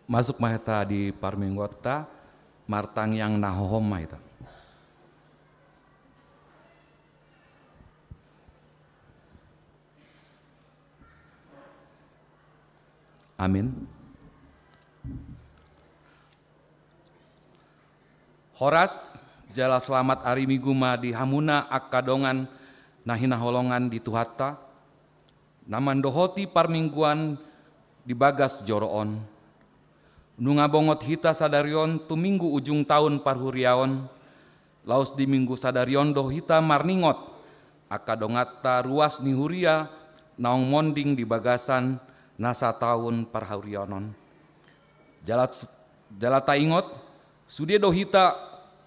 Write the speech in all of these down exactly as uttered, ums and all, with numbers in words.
Masuk ma hita di parmingguonta, martangiang na hohom ma hita. Amin. Horas, jala selamat ari Minggu ma di hamuna angka dongan na hinaholongan di Tuhanta, na mandohoti parmingguan di bagas joro on. Nunga bongot hita sadari on tu Minggu ujung taon parhuriaon, laos di Minggu sadari on do hita marningot angka donganta ruas ni huria naung monding di bagasan na sataon parhuriaon on. Jala, jala taingot, sude do hita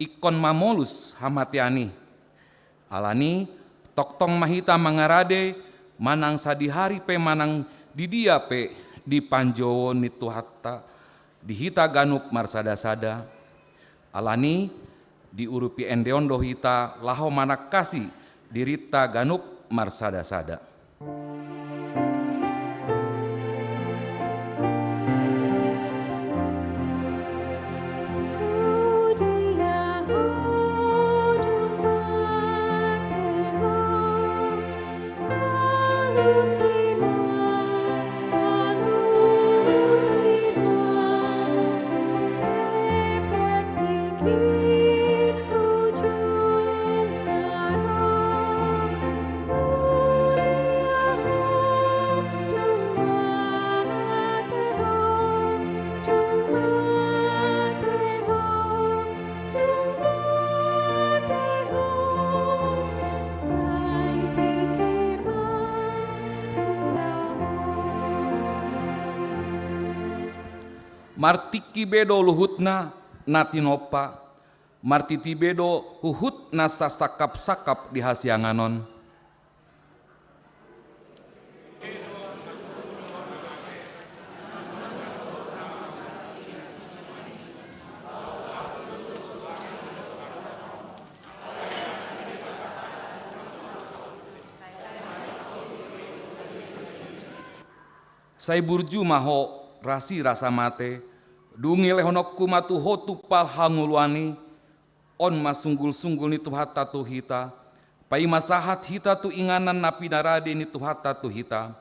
ingkon mamolus hamatean i. Alani, tongtong ma hita mangarade, manang sadihari pe manang di dia pe di panjouon ni Tuhanta, di hita ganup marsada-sada. Alani, diurupi ende on do hita laho manangkasi dirinta ganup marsada-sada. Martingki be do luhutna na tinompa, martiti be do huhut na sasangkap-sangkap di hasiangan on. Sai burju ma ho, rasi rasa mate, dung nilehononku ma tu ho tumpal hangoluan i. On ma sunggul-sunggul ni Tuhanta tu hita, paima sahat hita tu inganan na pinarade ni Tuhanta tu hita.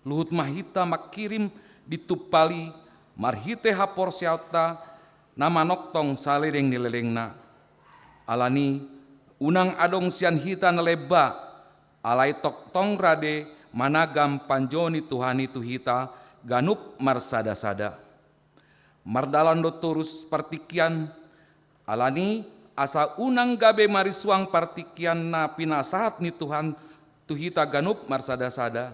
Luhut ma hita mangkirim di tumpal i marhite haporseaonta na manongtong saleleng ni lelengna. Alani, unang adong sian hita na lemba, alai tongtong rade managam panjou ni Tuhan i tu hita ganup marsada-sada. Mardalan do torus partingkian, alani asa unang gabe marisuang partingkian na pinasahat ni Tuhan tu hita ganup marsada-sada.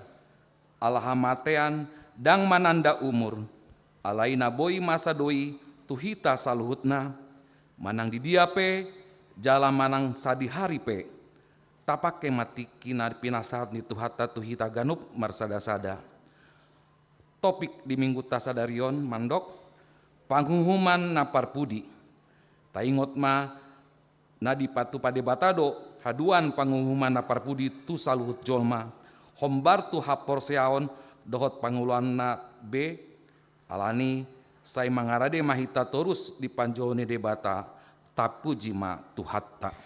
Ala hamatean ndang mananda umur, alai na boi masa do i tu hita saluhutna, manang di dia pe, jala manang sadihari pe. Tapangke ma tingki na pinasahat ni Tuhanta tu hita ganup marsada-sada. Topik di Minggunta sadari on mandok, panguhuman na parpudi. Taingot ma, na dipatupa Debata do haduan panguhuman na parpudi tu saluhut jolma, hombar tu haporseaon dohot pangoluanna be. Alani, sai mangarade ma hita torus di panjou ni Debata. Tapuji ma Tuhanta.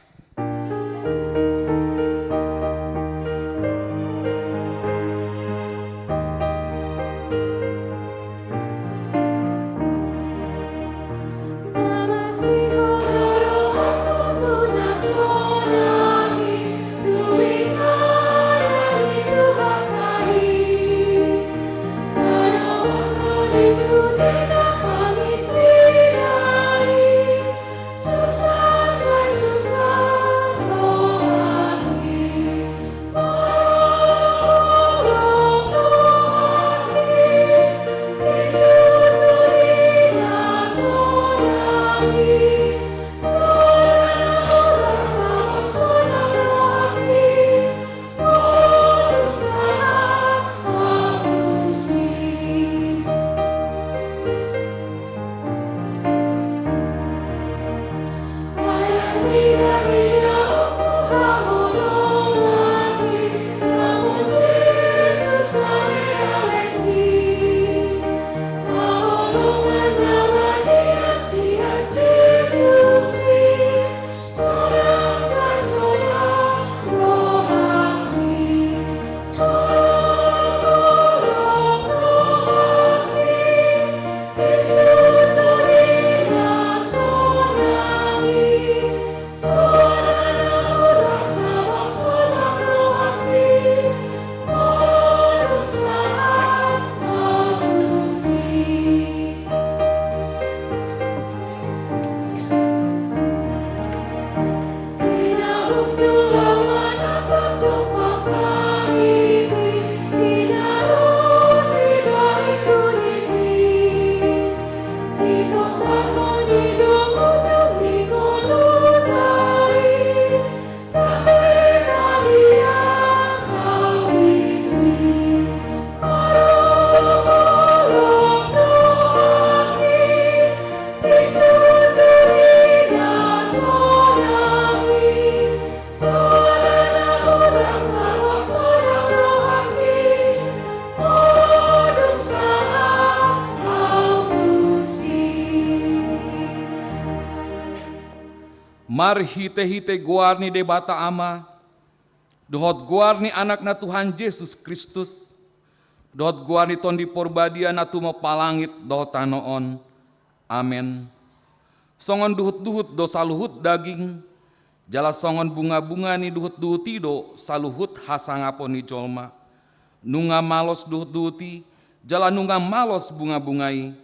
Marhite-hite goar ni Debata Ama, dohot goar ni Anakna Tuhan Jesus Kristus, dohot goar ni Tondi Porbadia na tumompa langit dohot tano on. Amen. Songon duhut-duhut do saluhut daging, jala songon bunga-bunga ni duhut-duhut i do saluhut hasangapon ni jolma. Nunga malos duhut-duhut i, jala nunga malos bunga-bunga i.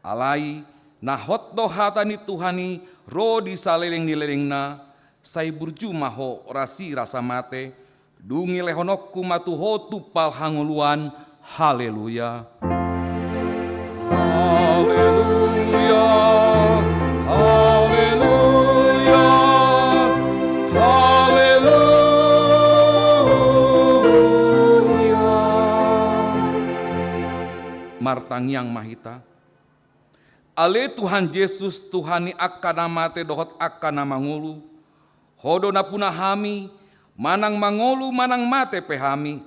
Alai, na hot do hata ni Tuhan i ro di saleleng ni lelengna, sai burju ma ho rasirasa mate, dung dilehononku ma tu ho tumpal hangoluan. Haleluya. Haleluya. Haleluya. Haleluya. Martangiang ma hita. Ale Tuhan Jesus, Tuhan ni angka na mate dohot angka na mangolu, ho do nampuna hami, manang mangolu manang mate pe hami.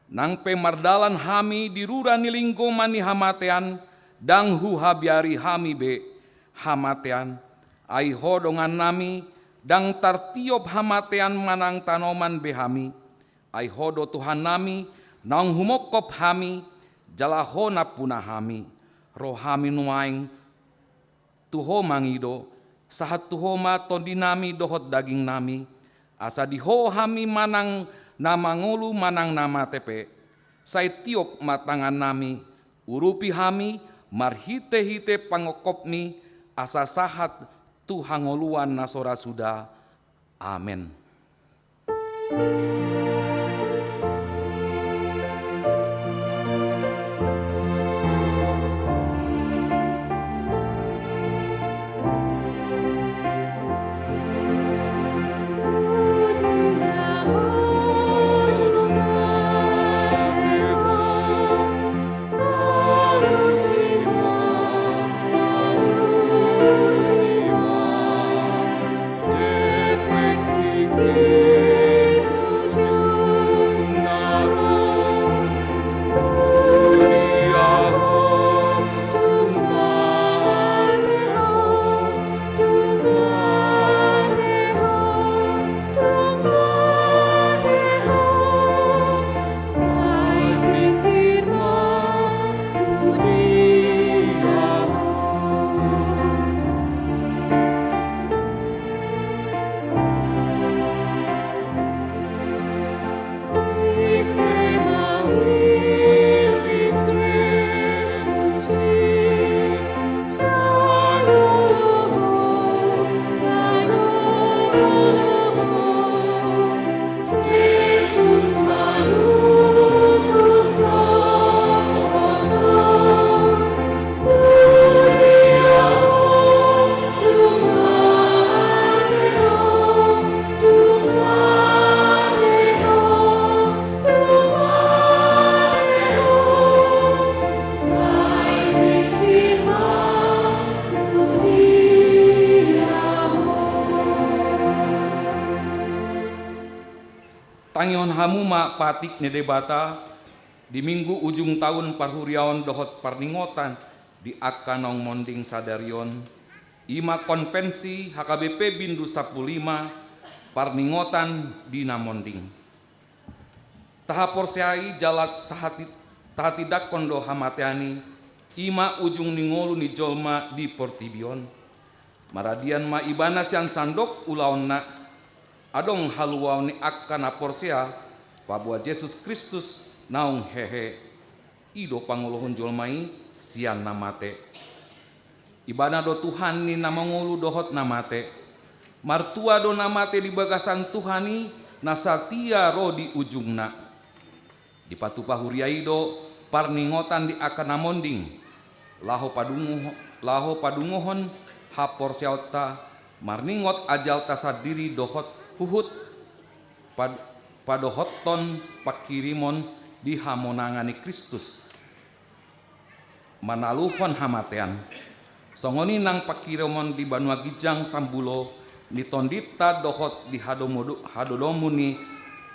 Nang pe mardalan hami di rura ni linggoman ni hamatean, ndang huhabiari hami be hamatean. Ai ho dongannami, ndang tartiop hamatean manang tanoman be hami. Ai ho do Tuhannami, naung humongkop hami, jala ho nampuna hami. Ro hami nuaeng tu ho mangido, sahat tu ho ma tondinami dohot dagingnami, asa di ho hami manang na mangolu manang na mate pe. Sai tiop ma tangannami, urupi hami, marhite-hite pangongkopmi, asa sahat tu hangoluan na so ra suda. Amen. Tangihon hamu ma patik ni Debata di Minggu ujung taon parhuriaon dohot parningotan di angka naung monding sadari on, i ma konvensi H K B P Bindu sampulu lima, parningotan di na monding. Tahaporseai jala tahati-, tahatindangkon do hamatean i, i ma ujung ni ngolu ni jolma di portibi on. Maradian ma ibana sian sandok ulaonna. Adong haluaon ni angka na porsea paboa Jesus Kristus naung hehe. I do pangolohon jolma i sian na mate. Ibana do Tuhan ni na mangolu dohot na mate. Martua do na mate di bagasan Tuhan i na satia ro di ujungna. Dipatupa huria i do parningotan di angka na monding, laho padungo-, laho padungohon haporseaonta, marningot ajalta sandiri dohot huhut pad-, padohothon pangkirimon di hamonangan ni Kristus manaluhon hamatean. Songon i nang pangkirimon di banua ginjang sambulo ni tondinta dohot di hadomodo-, hadodomu ni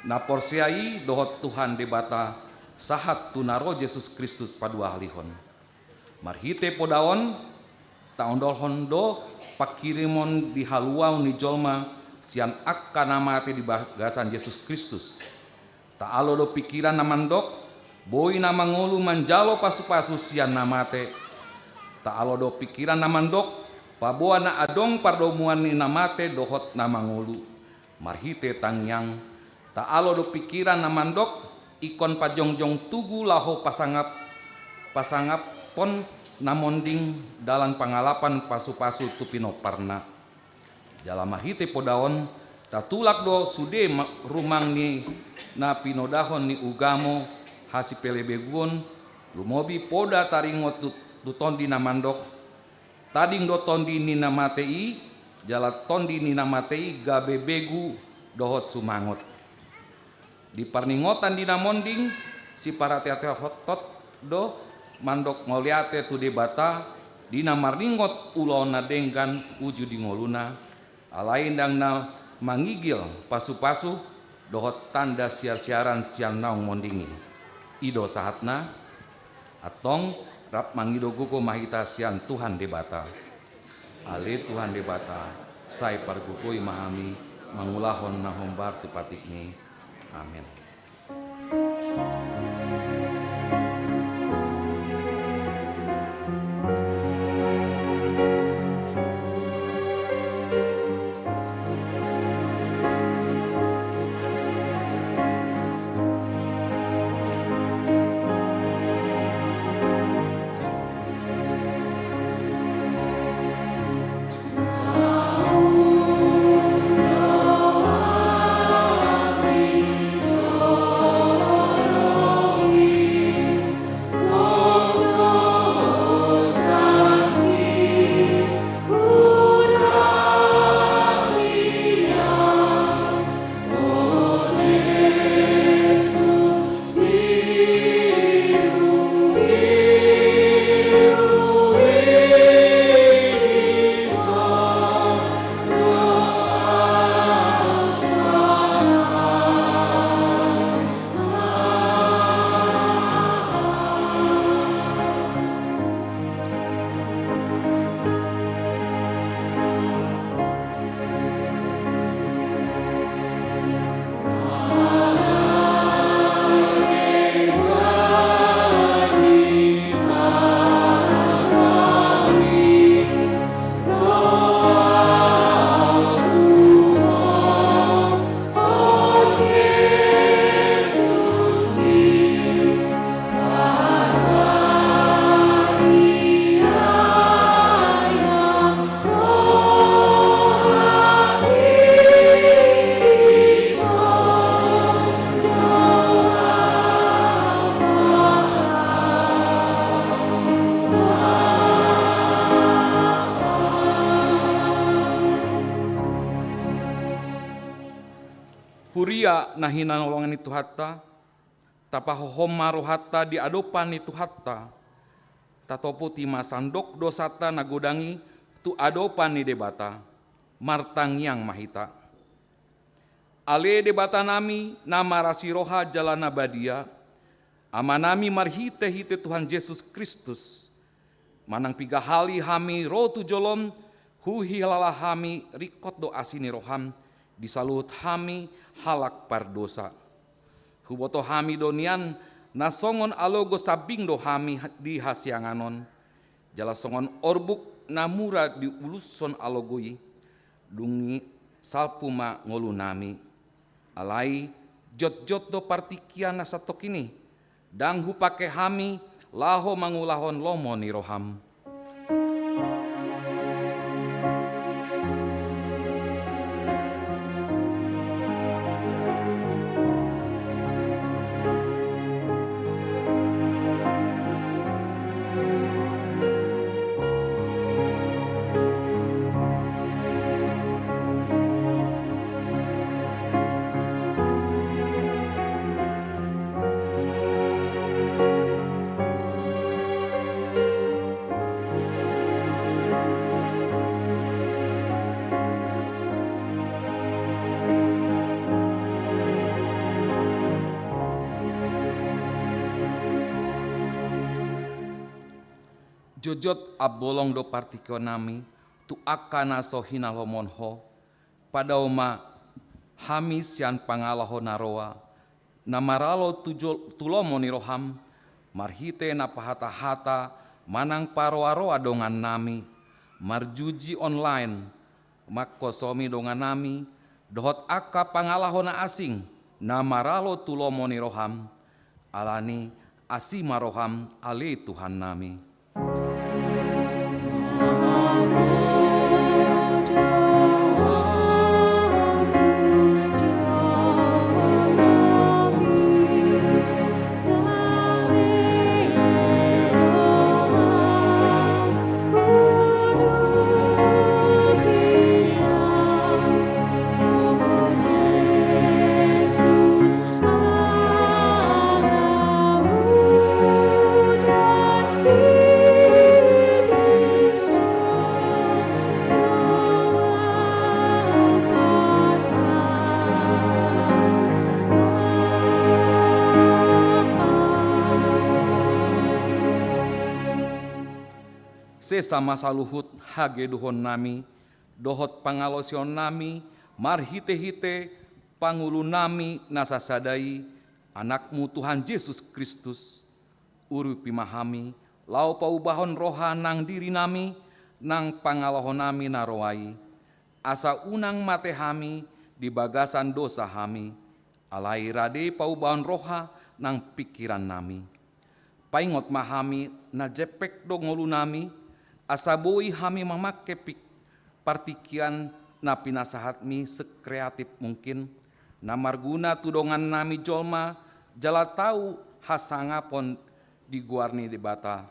na porsea i dohot Tuhan Debata sahat tu na ro Jesus Kristus paduahalihon. Marhite poda on, Taondolhon do panghirimon di haluaon ni jolma sian angka na mate di bagasan Jesus Kristus. Taalo do pingkiran na mandok, boi na mangolu manjalo pasupasu sian na mate. Taalo do pingkiran na mandok, paboa na adong pardomuan ni na mate dohot na mangolu. Marhite tangiang, taalo do pingkiran na mandok, ingkon pajongjong tugu laho pasangap, pasangaphon na monding dalan pangalapan pasupasu tu pinomparna. Jala marhite podaon, tatulak do sude ma-, rumang ni na pinodahon ni ugamo hasipelebeguon, lumobi poda taringot tu, tu tondi na mandok, tading do tondi ni na mate i, jala tondi ni na mate i gabe begu dohot sumangot. Di parningotan di na monding, siparatiatihon do mandok mauliate tu Debata, di na marningot ulaon na denggan uju di ngoluna, alai ndang na mangigil pasupasu dohot tanda siarsiaran sian naung monding i. I do sahatna. Antong, rap mangido gogo ma hita sian Tuhan Debata. Ale Tuhan Debata, sai pargogoi ma hami mangulahon na hombar tu patikMi. Amen. Huria na hinaholongan ni Tuhanta, tapahohom ma rohanta di adopan ni Tuhanta, tatopoti ma sandok dosanta na godang i tu adopan ni Debata. Martangiang ma hita. Ale Debatanami na marasi roha jala na badia, Amanami marhitehite Tuhan Jesus Kristus, manang piga hali hami ro tu jolom, huhilala hami ringkot do asi ni roham di saluhut hami halak pardosa. Huboto hami do nian na songon alogo sambing do hami di hasiangan on, jala songon orbuk na mura diulushon alogo i, dung i salpu ma ngolunami. Alai jotjot do partingkian na santongkin i, ndang hupangke hami laho mangulahon lomo ni roham. Jotjot ambolong do partingkiannami tu angka na so hinalomon Ho. Padao ma hami sian pangalaho na roa, na maralo tu jo-, tu lomo ni roham, marhite na pahatahata manang paroaroa dongannami, marjuji online, mangkosomi dongannami, dohot angka pangalaho na asing, na maralo tu lomo ni roham, alani asi ma roham ale Tuhannami. Sesa ma saluhut hageduhonnami dohot pangalaosionnami marhitehite pangulunami na sasada i, Anakmu Tuhan Jesus Kristus. Urupi ma hami laho paubahon roha nang dirinami nang pangalahonami na roa i, asa unang mate hami di bagasan dosa hami, alai rade paubahon roha nang pingkirannami. Paingot ma hami na jempek do ngolunami, asa boi hami mamangke pik-, partingkian na pinasahatmi sekreatif mungkin, na marguna tu dongannami jolma, jala tau hasangapon di goar ni Debata.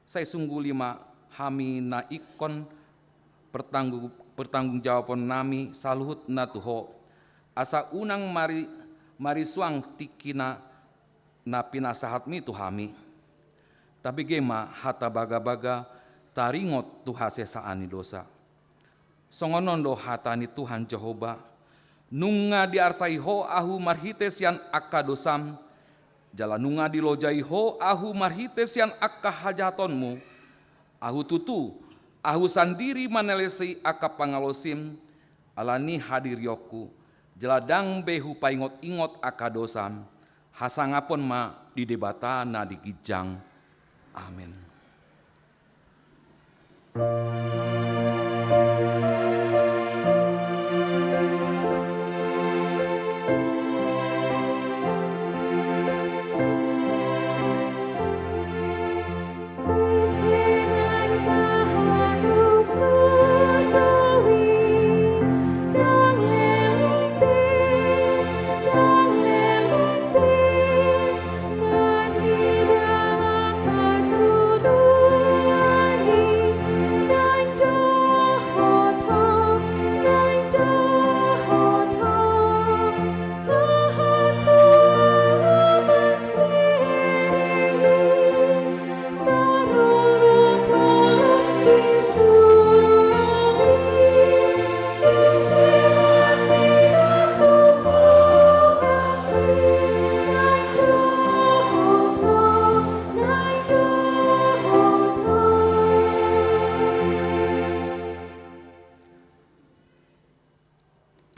Sai sungguli ma hami na ingkon pertanggung-, pertanggungjawabonnami saluhutna tu Ho, asa unang mari-, marisuang tingki na, na pinasahatmi tu hami. Tabege ma hata bagabaga taringot tu hasesaan ni dosa. Songon on do hata ni Tuhan Jahowa: Nunga diarsai Ho ahu marhite sian angka dosam, jala nunga dilojai Ho ahu marhite sian angka hajahatonmu. Ahu tutu, ahu sandiri manalehon angka pangalaosim, alani hadirionku, jala ndang be hupaingotingot angka dosam. Hasangapon ma di Debata na di ginjang. Amen.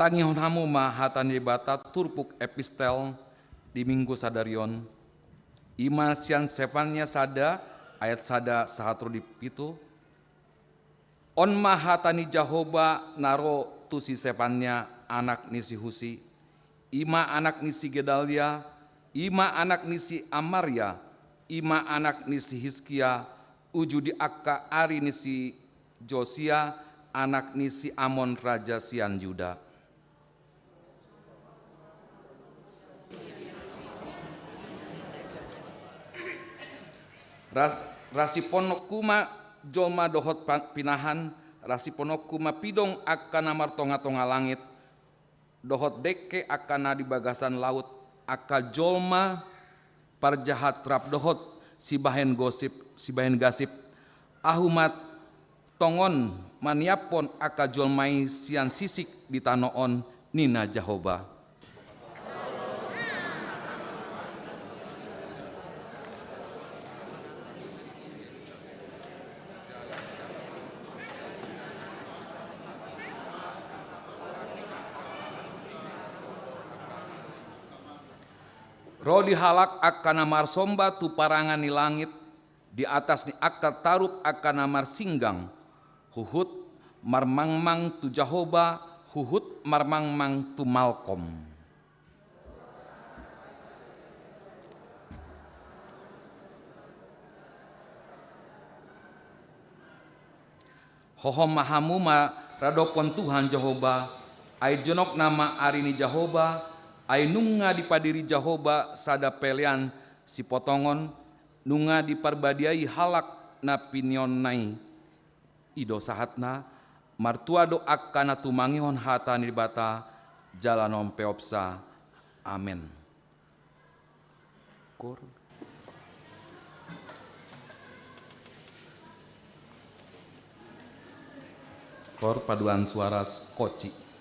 Tangihon hamu ma hata ni Debata turpuk epistel di Minggu sadari on. I ma sian Sefania sada ayat sada sahat ro di pitu. On ma hata ni Jahowa na ro tu si Sefania, anak ni si Husi, i ma anak ni si Gedalia, i ma anak ni si Amaria, i ma anak ni si Hiskia, uju di angka ari ni si Josia, anak ni si Amon, raja sian Juda. Ras-, rasipononku ma jolma dohot pa-, pinahan, rasipononku ma pidong angka na martongatonga langit, dohot dengke angka na di bagasan laut, angka jolma parjahat rap dohot sibahen gosip, sibahen gasip. Ahu ma tongon maniaphon angka jolma i sian sisik di tano on, ninna Jahowa. Ro di halak angka na marsomba tu parangan ni langit, di atas ni angka tarup angka na marsinggang, huhut marmangmang tu Jahowa, huhut marmangmang tu Malkom. Hohom ma hamu maradophon Tuhan Jahowa, ai jonok nama ari ni Jahowa, ai nunga dipadiri Jahowa sada pelean sipotongon, nunga diparbadiai halak na pinionna i. I do sahatna, martua do angka na tumangihon hata ni Debata, jala na umpeopsa. Amen. Kor. Kor paduan suara skoci.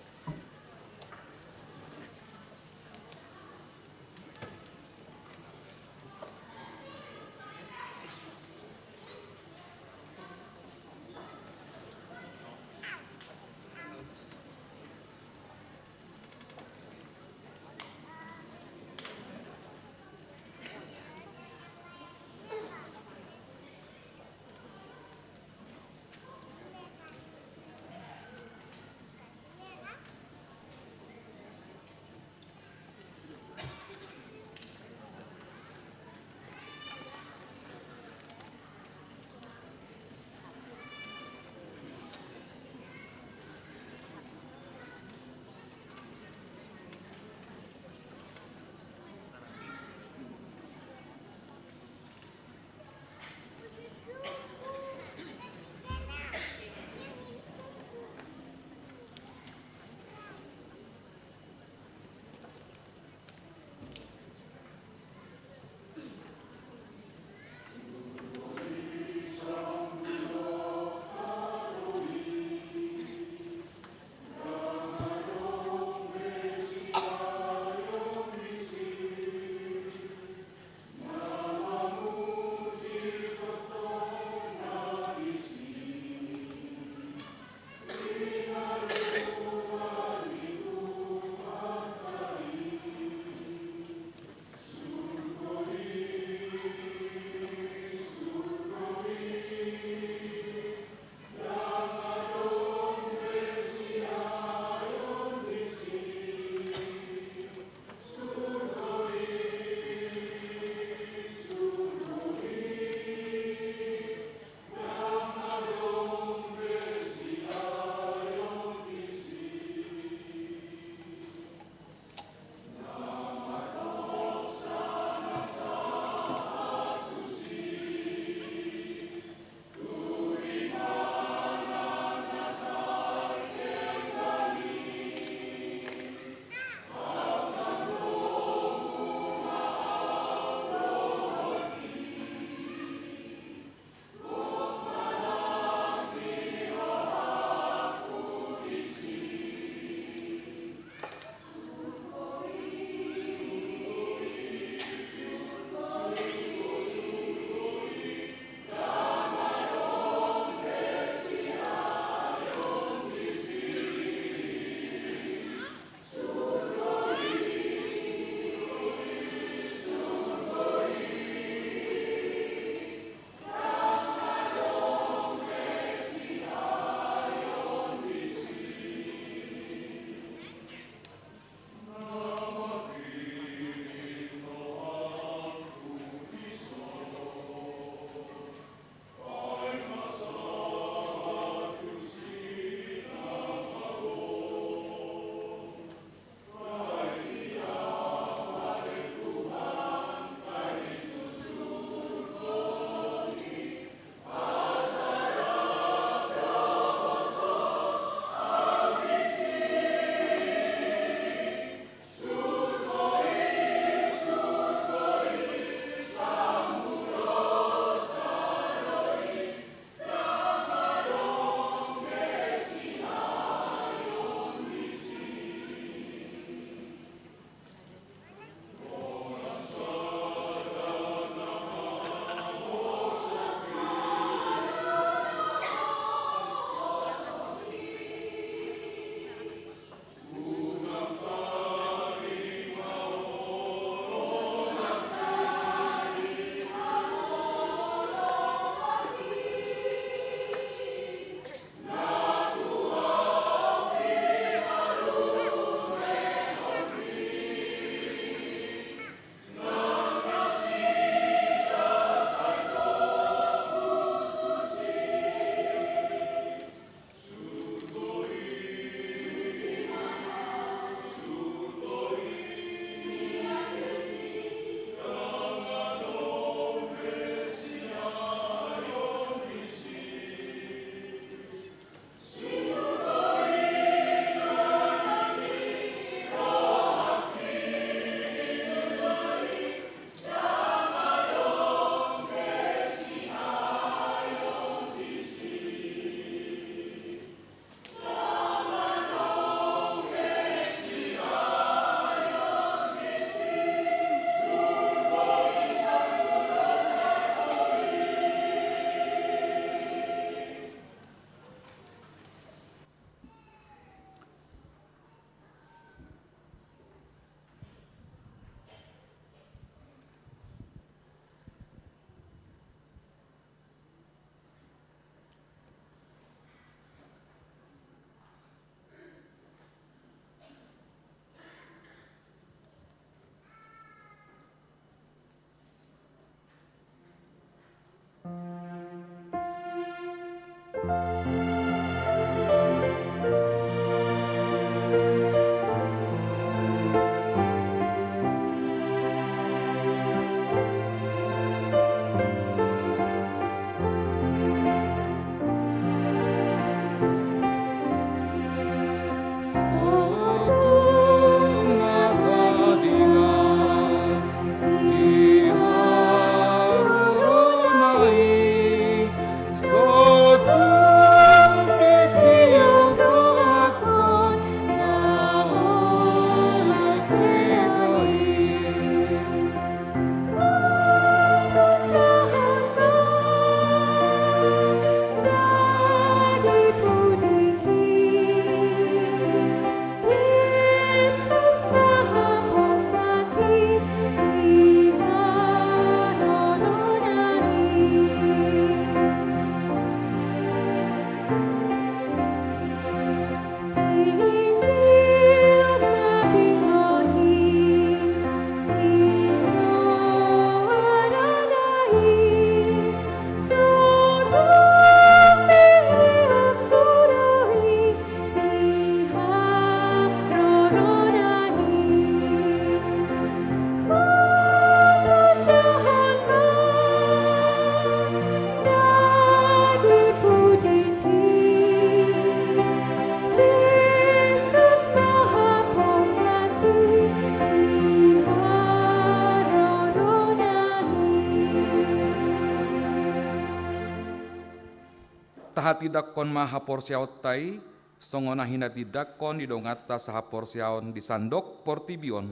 Tahatindangkon ma haporseaonta i, songon na hinatindangkon ni donganta sahaporseaon di sandok portibi on.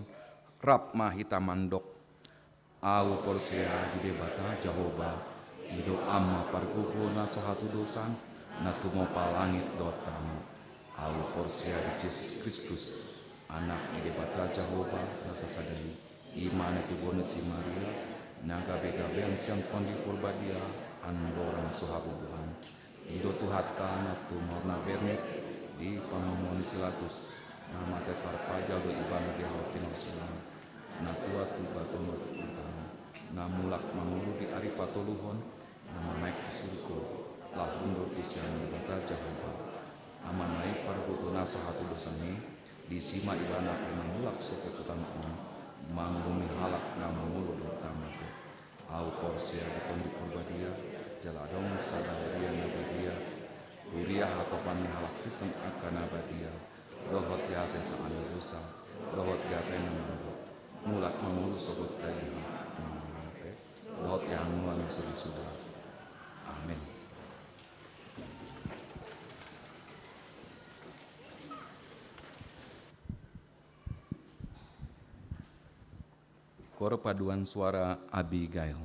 Rap ma hita mandok. Ahu porsea di Debata Jahowa, i do Ama pargogo na sahatudosan, na tumompa langit dohot tano. Ahu porsea di Jesus Kristus, Anak ni Debata Jahowa na sasada i, i ma na tubu ni si Maria, na gabegabean sian Tondi Porbadia, andorang so habubuhan. I do Tuhanta na tumorna bernit di pangomoan ni si Pilatus, na mate tarpajal do Ibana di hau pinarsilang, na tua tu bagaon ni tano, na mulak mangolu di ari patoluhon, na manaek tu surgo, laho hundul tu siamun ni Debata Jahowa, Amana i pargogo na sahatudosan i. Disi ma Ibana pe na mulak sogot tu tano on, manguhumi halak na mangolu dohot na mate. Ahu porsea di Tondi Porbadia, jala adong sada huria na badia, huria hatopan ni halak Kristen angka na badia, dohot di hasesaan ni dosa, dohot di hata na mandok, mulak mangolu sogot di halak na mate, dohot di hangoluan na so disuda. Amin. Kor paduan suara Abigail.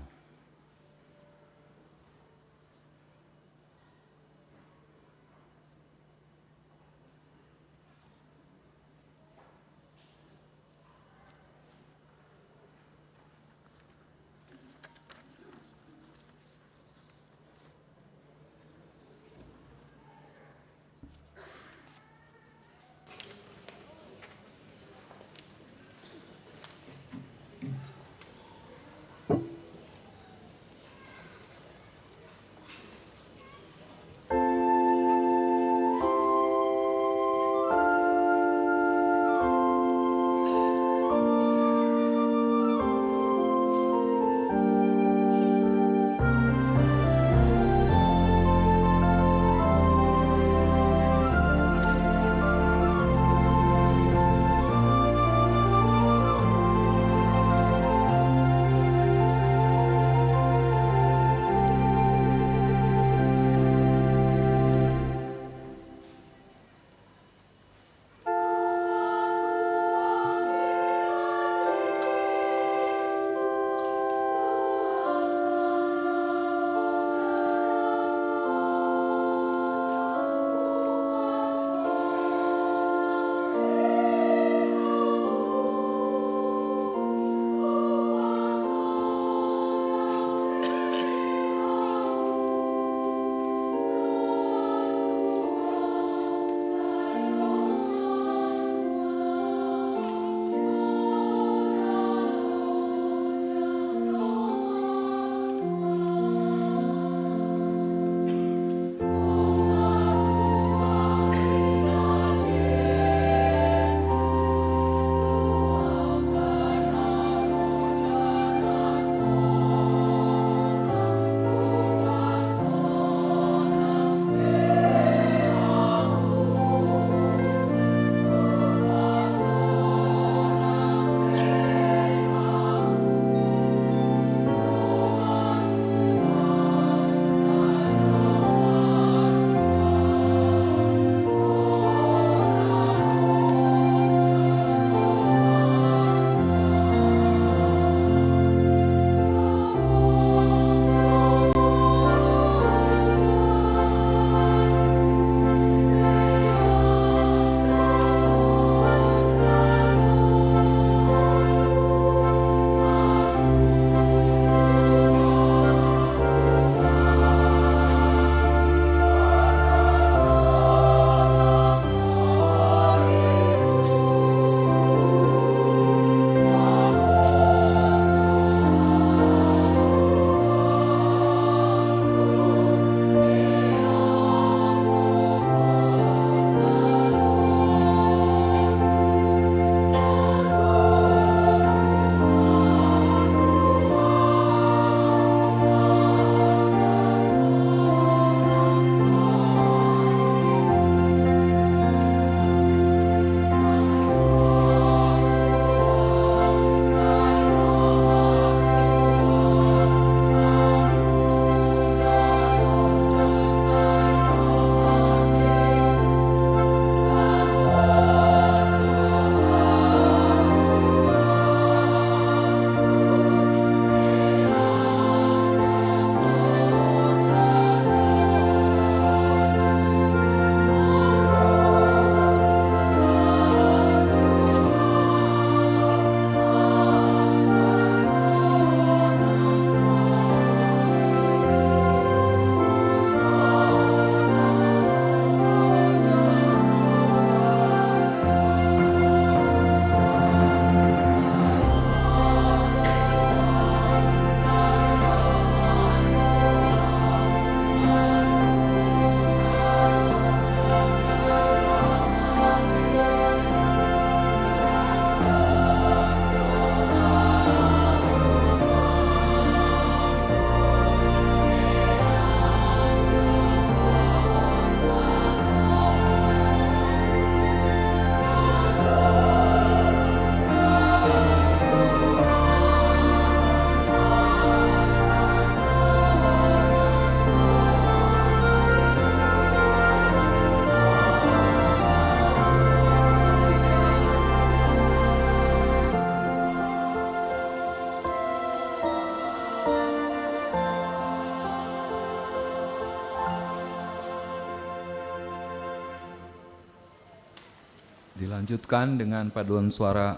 Dilanjutkan dengan paduan suara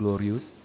Glorious.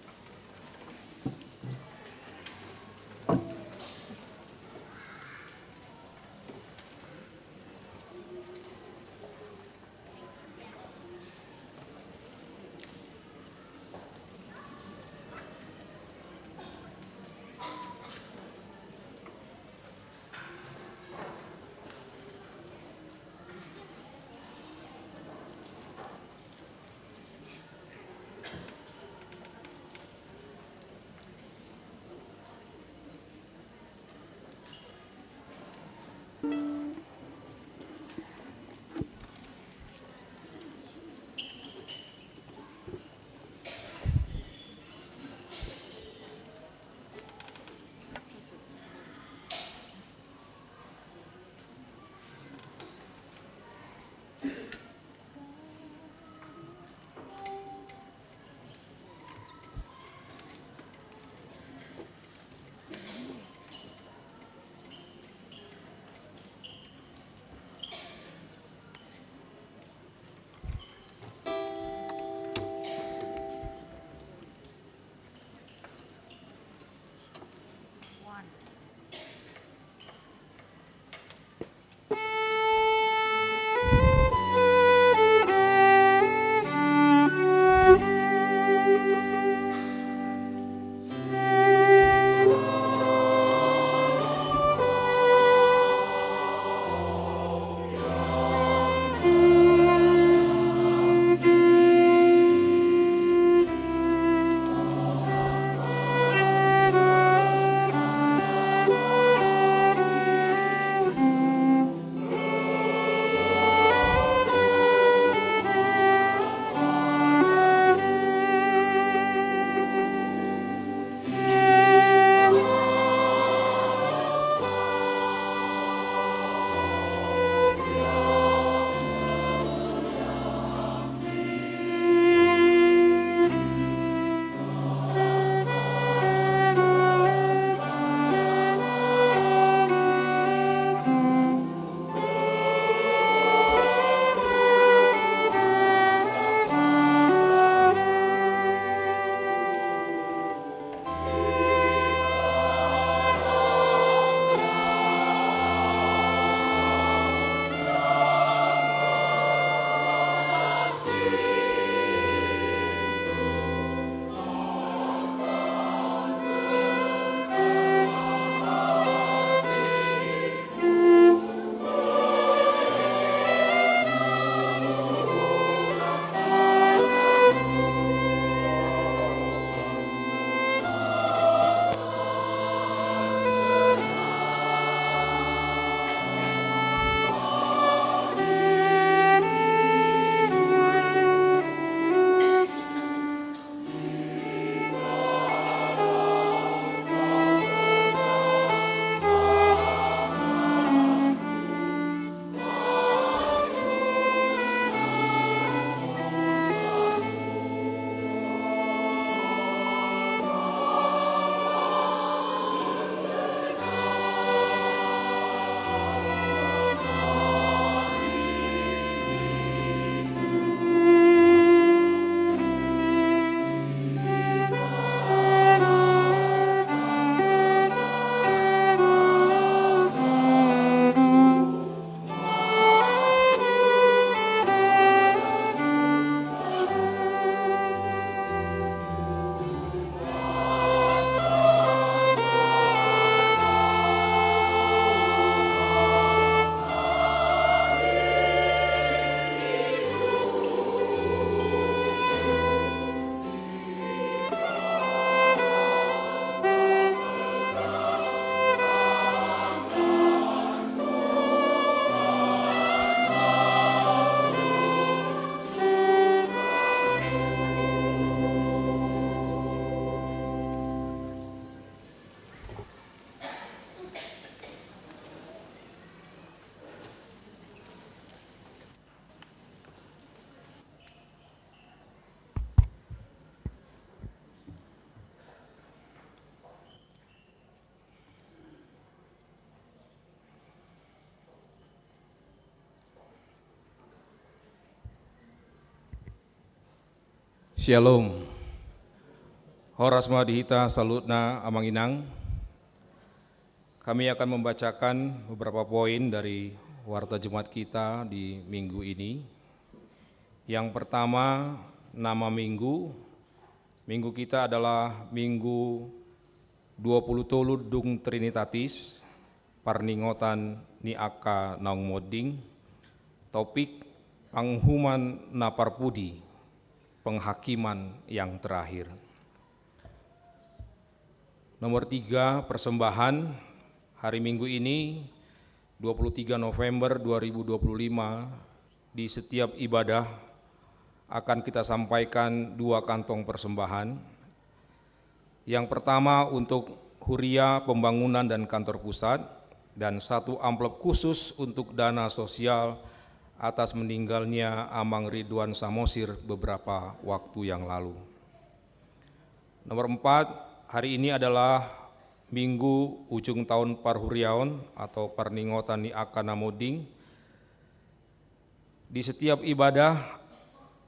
Shalom. Horas ma di hita saluhutna, Amang Inang. Kami akan membacakan beberapa poin dari warta Jumat kita di minggu ini. Yang pertama, nama minggu. Minggu kita adalah Minggu dua puluh tolu Dung Trinitatis, parningotan ni angka naung monding. Topik: Panguhuman na Parpudi, Penghakiman yang Terakhir. Nomor tiga, persembahan. Hari Minggu ini, dua puluh tiga November dua ribu dua puluh lima, di setiap ibadah akan kita sampaikan dua kantong persembahan. Yang pertama untuk Huria Pembangunan dan Kantor Pusat, dan satu amplop khusus untuk dana sosial atas meninggalnya Amang Ridwan Samosir beberapa waktu yang lalu. Nomor empat, hari ini adalah Minggu ujung tahun parhuriaon atau parningotan ni angka na monding. Di setiap ibadah,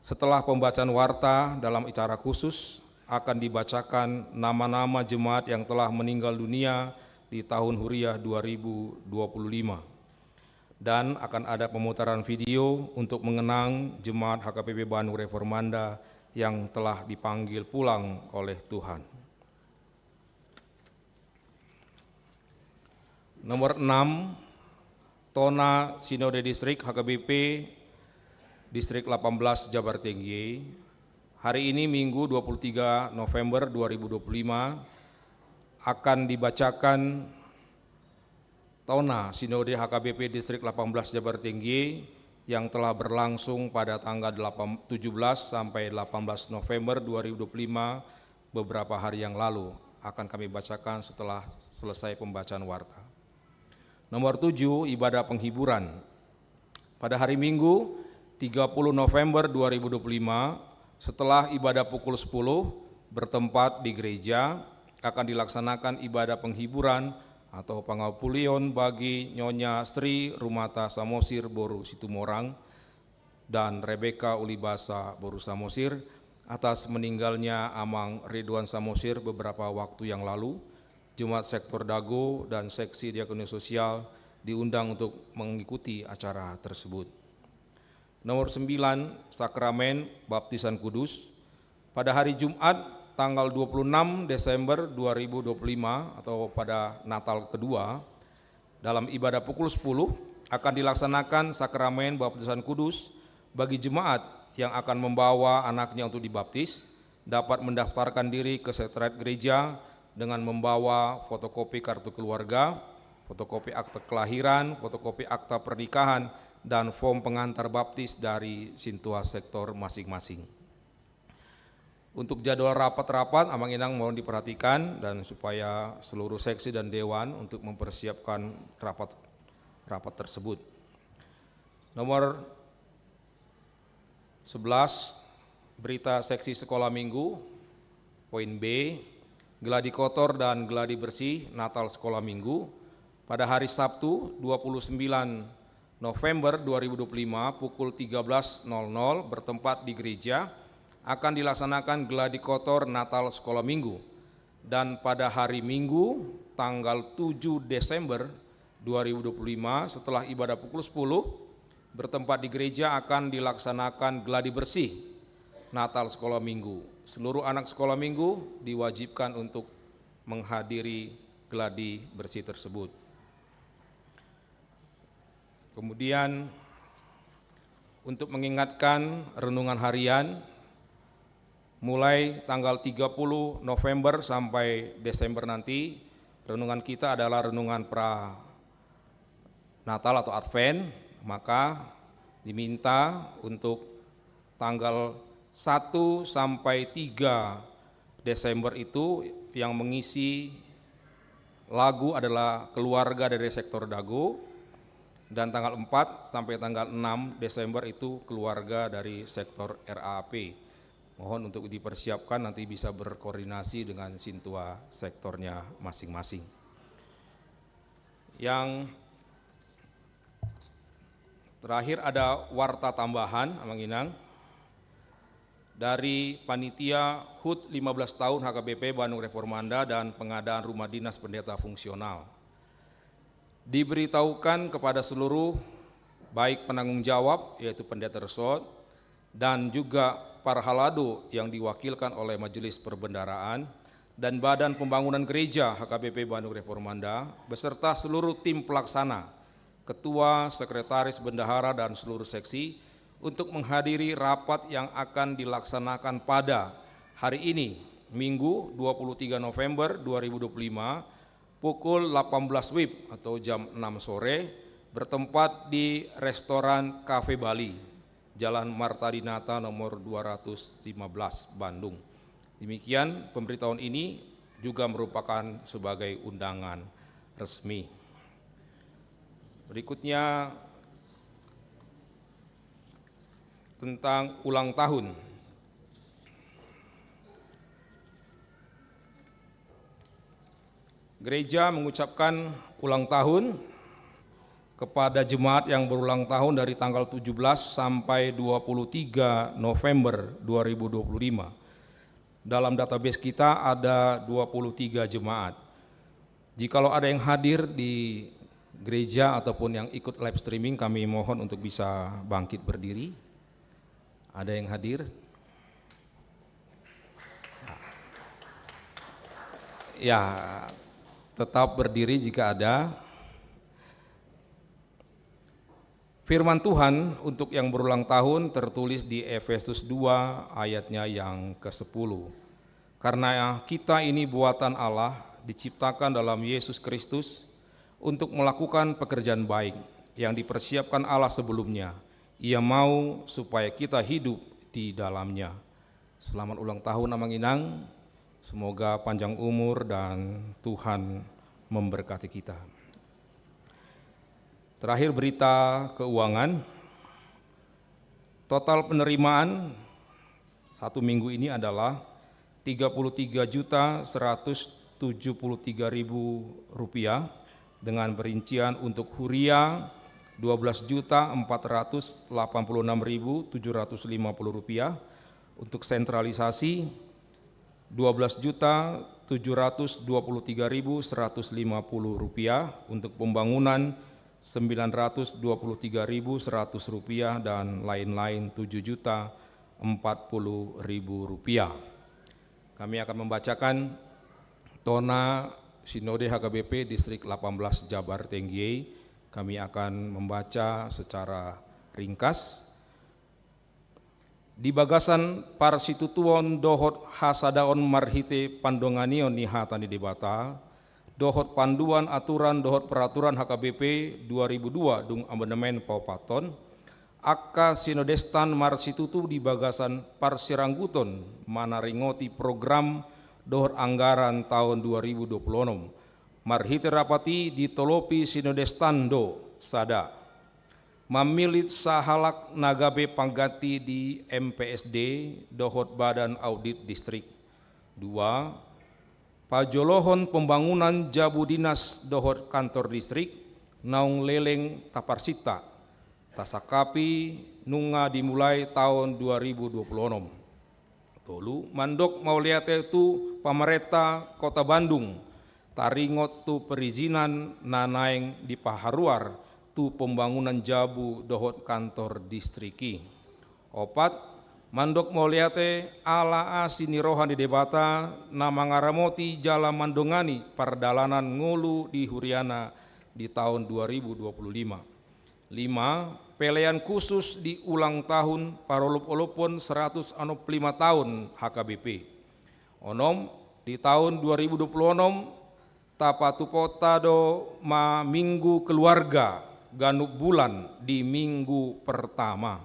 setelah pembacaan warta dalam acara khusus, akan dibacakan nama-nama jemaat yang telah meninggal dunia di tahun Huria dua ribu dua puluh lima. Dan akan ada pemutaran video untuk mengenang jemaat H K P P Bandung Reformanda yang telah dipanggil pulang oleh Tuhan. Nomor enam, Tona Sinode Distrik H K B P Distrik delapan belas Jabar Tinggi. Hari ini, Minggu, dua puluh tiga November dua ribu dua puluh lima, akan dibacakan Tona Sinode H K B P Distrik delapan belas Jabar Tinggi yang telah berlangsung pada tanggal delapan, tujuh belas sampai delapan belas November dua ribu dua puluh lima, beberapa hari yang lalu. Akan kami bacakan setelah selesai pembacaan warta. Nomor tujuh, ibadah penghiburan. Pada hari Minggu, tiga puluh November dua ribu dua puluh lima, setelah ibadah pukul sepuluh, bertempat di gereja, akan dilaksanakan ibadah penghiburan atau pangapulion bagi Nyonya Sri Rumata Samosir boru Situmorang dan Rebeka Ulibasa boru Samosir atas meninggalnya Amang Ridwan Samosir beberapa waktu yang lalu. Jemaat Sektor Dago dan Seksi Diakonia Sosial diundang untuk mengikuti acara tersebut. Nomor sembilan, Sakramen Baptisan Kudus. Pada hari Jumat, tanggal dua puluh enam Desember dua ribu dua puluh lima, atau pada Natal kedua, dalam ibadah pukul sepuluh, akan dilaksanakan Sakramen Baptisan Kudus bagi jemaat yang akan membawa anaknya untuk dibaptis, dapat mendaftarkan diri ke sekretariat gereja dengan membawa fotokopi kartu keluarga, fotokopi akte kelahiran, fotokopi akta pernikahan, dan form pengantar baptis dari sintua sektor masing-masing. Untuk jadwal rapat-rapat, Amang Inang mohon diperhatikan dan supaya seluruh seksi dan dewan untuk mempersiapkan rapat, rapat tersebut. Nomor sebelas, berita seksi sekolah minggu. Poin B, gladi kotor dan gladi bersih Natal sekolah minggu. Pada hari Sabtu, dua puluh sembilan November dua ribu dua puluh lima, pukul tiga belas nol nol, bertempat di gereja, akan dilaksanakan gladi kotor Natal sekolah minggu. Dan pada hari Minggu, tanggal tujuh Desember dua ribu dua puluh lima, setelah ibadah pukul sepuluh, bertempat di gereja, akan dilaksanakan gladi bersih Natal sekolah minggu. Seluruh anak sekolah minggu diwajibkan untuk menghadiri gladi bersih tersebut. Kemudian, untuk mengingatkan renungan harian, mulai tanggal tiga puluh November sampai Desember nanti, renungan kita adalah renungan pra Natal atau Advent, maka diminta untuk tanggal satu sampai tiga Desember itu yang mengisi lagu adalah keluarga dari sektor Dago, dan tanggal empat sampai tanggal enam Desember itu keluarga dari sektor R A P. Mohon untuk dipersiapkan, nanti bisa berkoordinasi dengan sintua sektornya masing-masing. Yang terakhir, ada warta tambahan, Amang Inang. dari panitia hut lima belas tahun H K B P Bandung Reformanda dan pengadaan rumah dinas pendeta fungsional. Diberitahukan kepada seluruh, baik penanggung jawab, yaitu pendeta resort, dan juga parhalado yang diwakilkan oleh Majelis Perbendaharaan dan Badan Pembangunan Gereja H K B P Bandung Reformanda, beserta seluruh tim pelaksana, ketua, sekretaris, bendahara, dan seluruh seksi, untuk menghadiri rapat yang akan dilaksanakan pada hari ini, Minggu, dua puluh tiga November dua ribu dua puluh lima, pukul delapan belas W I B atau jam enam sore, bertempat di Restoran Cafe Bali, Jalan Marta Dinata nomor dua ratus lima belas, Bandung. Demikian, pemberitahuan ini juga merupakan sebagai undangan resmi. Berikutnya, tentang ulang tahun. Gereja mengucapkan ulang tahun kepada jemaat yang berulang tahun dari tanggal tujuh belas sampai dua puluh tiga November dua ribu dua puluh lima. Dalam database kita ada dua puluh tiga jemaat. Jikalau ada yang hadir di gereja ataupun yang ikut live streaming, kami mohon untuk bisa bangkit berdiri. Ada yang hadir? Ya, tetap berdiri jika ada. Firman Tuhan untuk yang berulang tahun tertulis di Efesus dua ayatnya yang kesepuluh. Karena kita ini buatan Allah, diciptakan dalam Yesus Kristus untuk melakukan pekerjaan baik yang dipersiapkan Allah sebelumnya. Ia mau supaya kita hidup di dalamnya. Selamat ulang tahun, Amang Inang. Semoga panjang umur dan Tuhan memberkati kita. Terakhir, berita keuangan. Total penerimaan satu minggu ini adalah tiga puluh tiga juta seratus tujuh puluh tiga ribu rupiah, dengan perincian untuk huria dua belas juta empat ratus delapan puluh enam ribu tujuh ratus lima puluh rupiah, untuk sentralisasi dua belas juta tujuh ratus dua puluh tiga ribu seratus lima puluh rupiah, untuk pembangunan sembilan ratus dua puluh tiga ribu seratus rupiah, dan lain-lain tujuh juta empat puluh ribu rupiah. Kami akan membacakan tona Sinode H K B P Distrik delapan belas Jabar Tenggiei. Kami akan membaca secara ringkas. Di bagasan parsitutuon dohot hasadaon marhite pandonganion ni hata ni Debata, dohot panduan aturan dohot peraturan H K B P dua ribu dua dung amandemen paopathon, angka sinodestan marsitutu di bagasan parsirangguton manaringoti program dohot anggaran taon dua ribu dua puluh onom. Marhite rapat i ditolopi sinodestan do: sada, mamillit sahalak na gabe pangganti di M P S D dohot Badan Audit Distrik. Dua, pajolohon pembangunan jabu dinas dohot kantor distrik naung leleng taparsinta, tasangkapi nunga dimulai taon dua ribu dua puluh onom. Tolu, mandok mauliate tu pamarenta Kota Bandung, taringot tu perizinan na naeng dipaharuar tu pembangunan jabu dohot kantor distrik i. Opat, mandok mauliate ala asi ni roha ni Debata na mangaramoti jala mandongani pardalanan ngolu di huriana di taon dua ribu dua puluh lima. Lima, pelean khusus di ulang tahun parolopolopon seratus onom pulu lima taon H K B P. Onom, di taon dua ribu dua puluh onom, tapatupaonta do ma Minggu Keluarga ganup bulan di minggu pertama.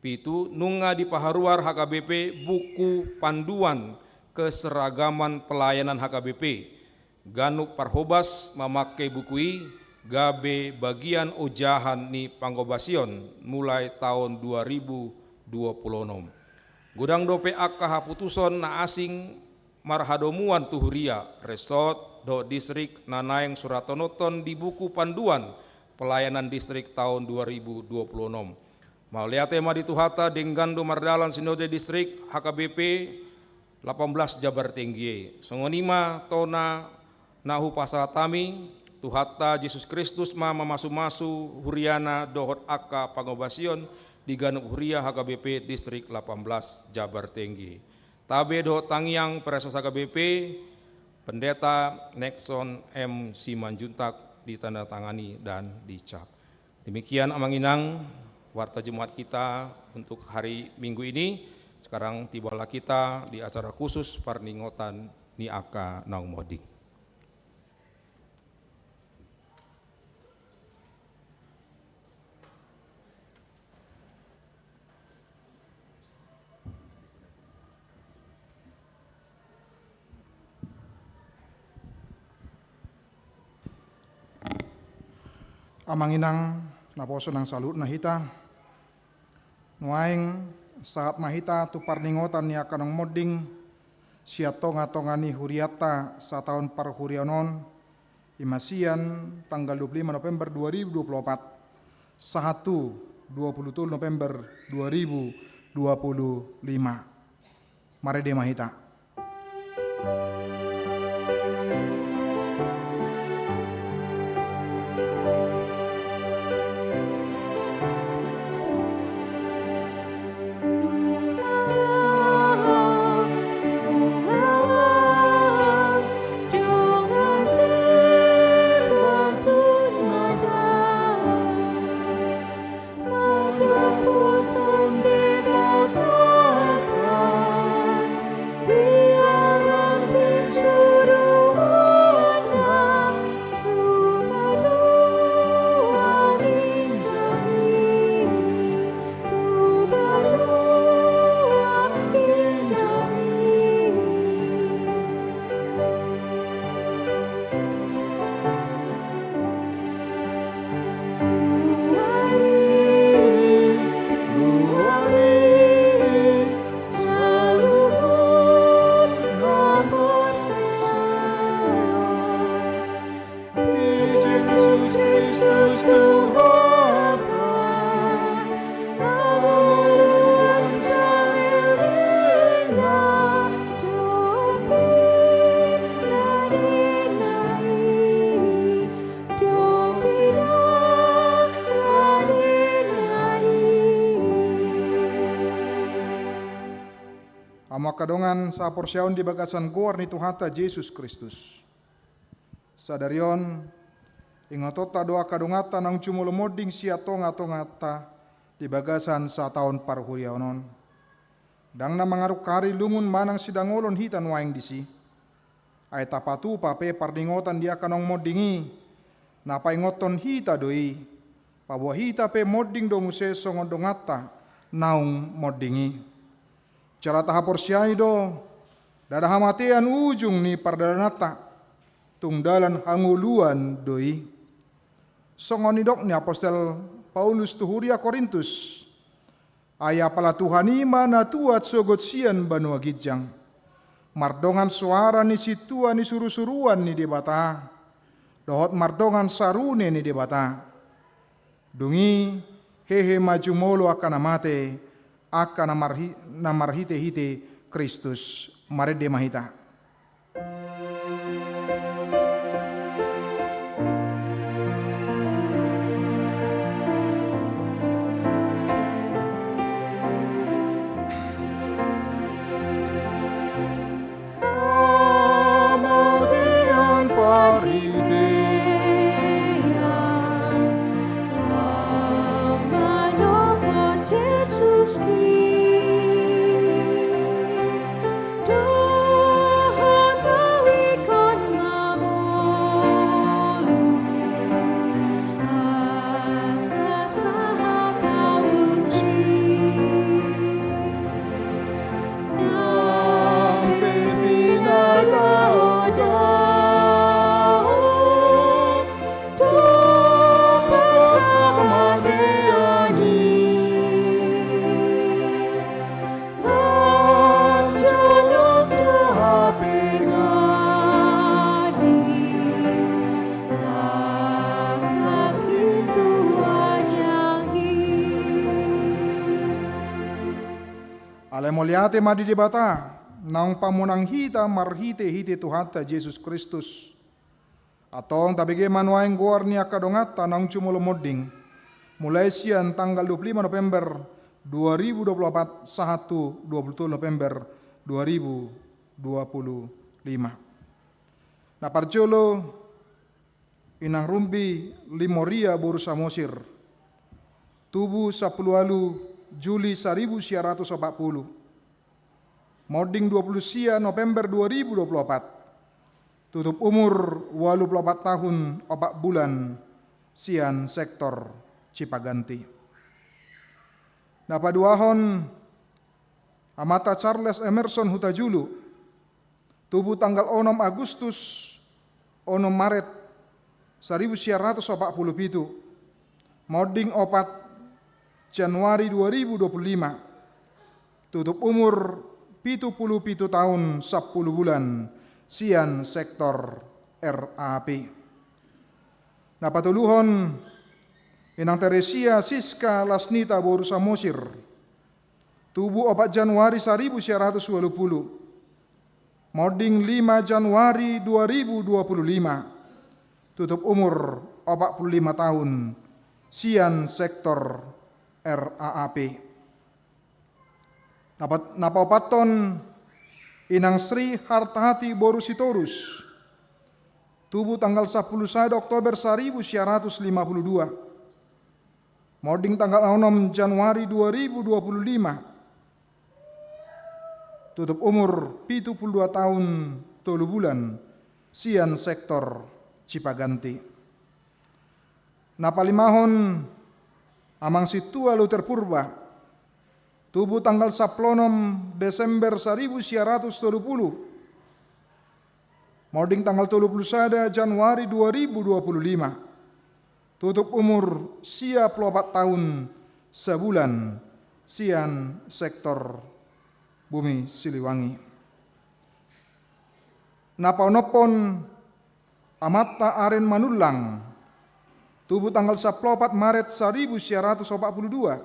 Pitu, nunga dipaharuar H K B P buku panduan keseragaman pelayanan H K B P. Ganup parhobas mamangke buku i gabe bagian ojahan ni panghobasion mulai taon dua ribu dua puluh onom. Godang dope angka haputuson na asing marhadomuan tu huria, resort dohot distrik na naeng suratononhon di buku panduan pelayanan distrik taon dua ribu dua puluh onom. Mauliate ma di Tuhanta, denggan do mardalan Sinode Distrik H K B P lapan belas Jabar Tinggi i. Songon i ma tona na hupasahat hami, Tuhanta Jesus Kristus ma mamasumasu huriana dohot angka pangobasion di ganup huria H K B P Distrik lapan belas Jabar Tinggi. Tabe dohot tangiang praeses H K B P, Pendeta Nexon M Simanjuntak, ditandatangani dan dicap. Demikian, Amang Inang, warta Jumat kita untuk hari Minggu ini. Sekarang tibalah kita di acara khusus parningotan ni angka naung monding. Amang Inang, naposo nang saluhutna hita. Nuaeng sahat ma hita tu parningotan ni angka naung monding sian tongatonga ni hurianta sataon parhuriaon on, i ma sian tanggal dua puluh lima November dua ribu dua puluh opat sahat tu dua puluh tolu November dua ribu dua puluh lima. Marende ma hita. Hamu angka dongan sahaporseaon di bagasan goar ni Tuhanta Jesus Kristus. Sadari on, ingotonta do angka donganta naung jumolo monding sian tongatonganta di bagasan sataon parhuriaon on. Ndang na mangarungkari lungun manang sidangolon hita nuaeng disi. Ai tapatupa pe parningotan di angka naung monding i, na paingothon hita do i, paboa hita pe monding do muse songon donganta naung monding i. Jala tahaporseai do, ndada hamatean ujung ni pardalananta, tung dalan hangoluan do i. Songon nidok ni apostel Paulus tu huria Korintus, ai apala Tuhan i ma na tuat sogot sian banua ginjang, mardongan soara ni sintua ni surusuruan ni Debata, dohot mardongan sarune ni Debata. Dung i hehe ma jumolo angka na mate, angka na marhi-, na marhitehite Kristus. Marende ma hita. Hamatean parhitean lam manopot Jesus Kristus. Mauliate ma di Debata, naung pamonang hita marhite-hite Tuhanta Jesus Kristus. Antong tabege ma nuaeng goar ni angka donganta naung jumolo monding, mulai sian tanggal dua puluh lima November dua ribu dua puluh empat sahat tu dua puluh tolu November dua ribu dua puluh lima. Na parjolo, Inang Rumbi Limoria boru Samosir, tubu sampulu ualu Juli saribu sia ratus opat pulu, monding dua puluh sia November dua ribu dua puluh opat, tutup umur ualu pulu opat tahun opat bulan, sian sektor Cipaganti. Na paduahon, Amanta Charles Emerson Hutajulu, tubu tanggal onom Agustus, onom Maret saribu sia ratus opat pulu pitu, monding opat Januari dua ribu dua puluh lima, tutup umur pitu pulu pitu tahun sampulu bulan, sian sektor R A P. Na patoluhon, Inang Teresia Siska Lasnita boru Samosir, tubu opat Januari saribu sia ratus ualu pulu, monding lima Januari dua ribu dua puluh lima, tutup umur opat pulu lima tahun, sian sektor R A A P. Na pa-, na paopathon, Inang Sri Hartahati boru Sitorus, tubu tanggal sampulu sada Oktober saribu sia ratus lima pulu dua, monding tanggal onom Januari dua ribu dua puluh lima, tutup umur pitu pulu dua tahun tolu bulan, sian sektor Cipaganti. Na palimahon, Amang Sintua Luter Purba, tubu tanggal sampulu onom Desember saribu sia ratus tolu pulu, monding tanggal tolu pulu sada Januari dua ribu dua pulu lima, tutup umur sia pulu opat tahun sabulan, sian sektor Bumi Siliwangi. Na paonomhon, Amanta Aren Manullang, tubu tanggal sampulu opat Maret saribu sia ratus opat pulu dua,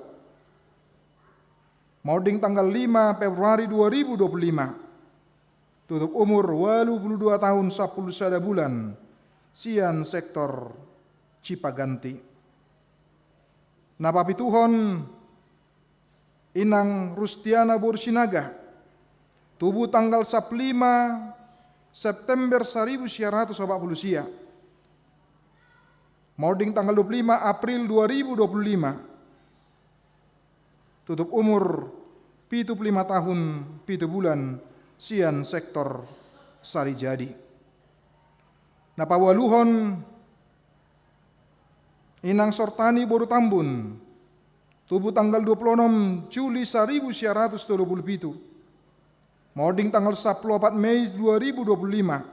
monding tanggal lima Februari dua ribu dua puluh lima, tutup umur ualu pulu dua tahun sampulu sada bulan, sian sektor Cipaganti. Na papituhon, Inang Rustiana boru Sinaga, tubu tanggal sampulu lima September saribu sia ratus opat pulu sia, monding tanggal dua pulu lima April dua ribu dua pulu lima, tutup umur pitu pulu lima tahun pitu bulan, sian sektor Sarijadi. Na paualuhon, Inang Sortani boru Tambun, tubu tanggal dua pulu onom Juli saribu sia ratus tolu pulu pitu, monding tanggal sampulu opat Mei dua ribu dua pulu lima,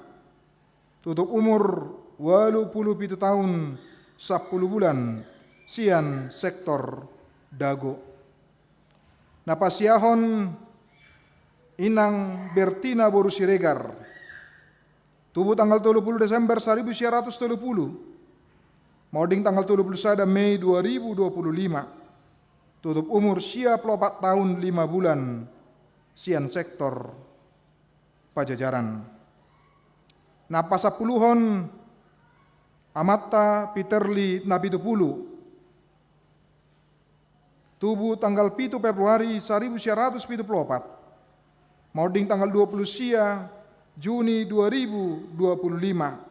tutup umur ualu pulu pitu tahun sampulu bulan, sian sektor Dago. Na pasiahon, Inang Bertina boru Siregar, tubu tanggal tolu pulu Desember saribu sia ratus tolu pulu, monding tanggal tolu pulu sada Mei dua ribu dua pulu lima, tutup umur sia pulu opat tahun lima bulan, sian sektor Pajajaran. Na pasampuluhon, Amanta Peterli Napitupulu, tubu tanggal pitu Februari saribu sia ratus pitu pulu opat, monding tanggal dua pulu sia Juni dua ribu dua pulu lima,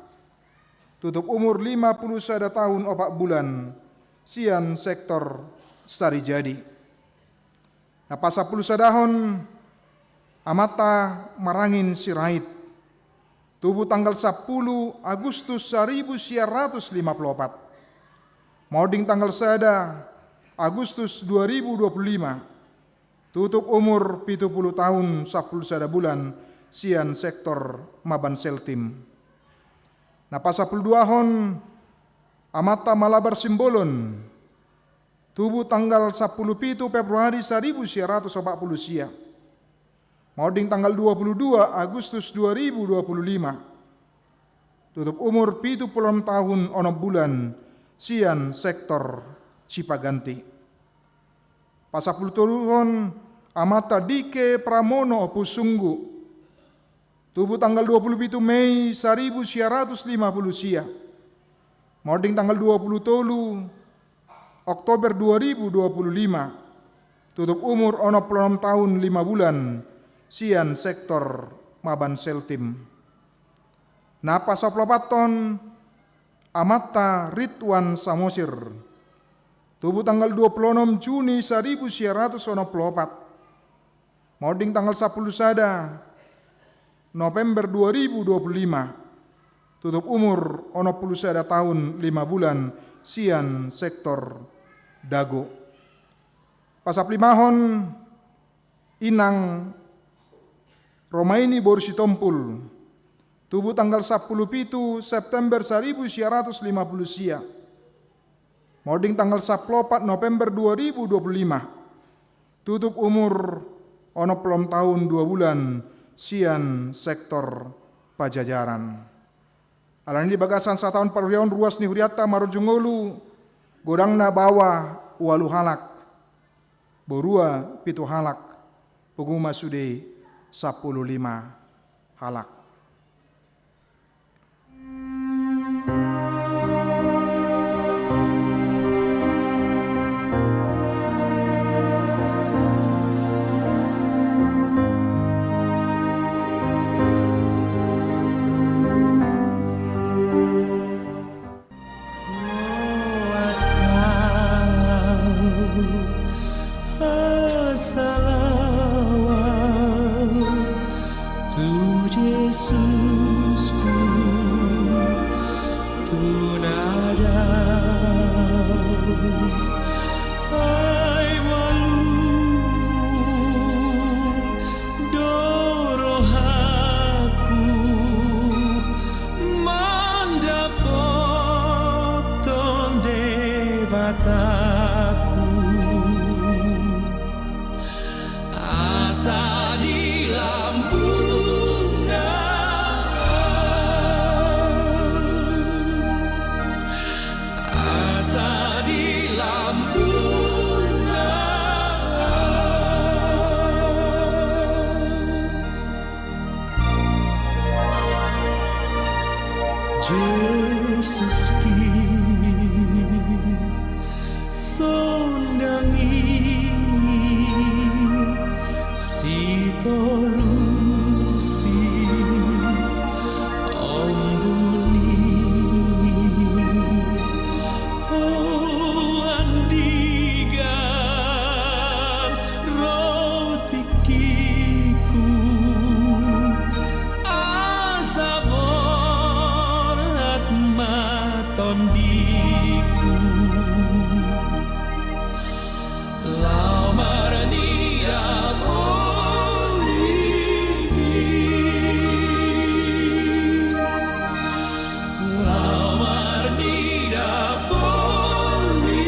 tutup umur lima pulu sada tahun opat bulan, sian sektor Sarijadi. Na pasampulu sadahon, Amanta Marangin Sirait, tubu tanggal sampulu Agustus saribu sia ratus lima pulu opat, monding tanggal sada Agustus dua ribu dua pulu lima, tutup umur pitu pulu tahun sampulu sada bulan, sian sektor Maban Seltim. Na pasampulu duahon, Amanta Malabar Simbolon, tubu tanggal sampulu pitu Februari saribu sia ratus opat pulu sia, monding tanggal dua pulu dua Agustus dua ribu dua pulu lima, tutup umur pitu pulu onom tahun onom bulan, sian sektor Cipaganti. Pasampulu toluhon, Amanta Dike Pramono Ompu Sunggu, tubu tanggal dua puluh pitu Mei saribu sia ratus lima puluh sia, monding tanggal dua puluh tolu Oktober dua ribu dua puluh lima, tutup umur onom puluh onom taon lima bulan, sian sektor Maban Seltim. Na pasampulupathon, Amanta Ridwan Samosir, tubu tanggal dua puluh onom Juni saribu sia ratus onom puluh opat, monding tanggal sampulu sada November dua ribu dua puluh lima, tutup umur onom puluh sada taon lima bulan, sian sektor Dago. Pasampululimahon, Inang Romaini boru Sitompul, tubu tanggal sampulu pitu September saribu sia ratus lima puluh sia, monding tanggal sampulu opat November dua ribu dua puluh lima, tutup umur onom puluh onom taon dua bulan, sian sektor Pajajaran. Alani di bagasan sataon parhuriaon, ruas ni hurianta marujung ngolu, godangna baoa ualu halak, borua pitu halak, pungu ma sude sampulu lima halak. Salawat tu Jesusku, tu na dao. Ai malungun do rohangku mandapothon Debatangku. Asa di lambungna, asa di lambungna. Jesusku, sondangi sitorusi ombun i. O andigan ro tingkiku, asa borhat ma tondiku. Laho marnida polimi. Laho marnida polimi.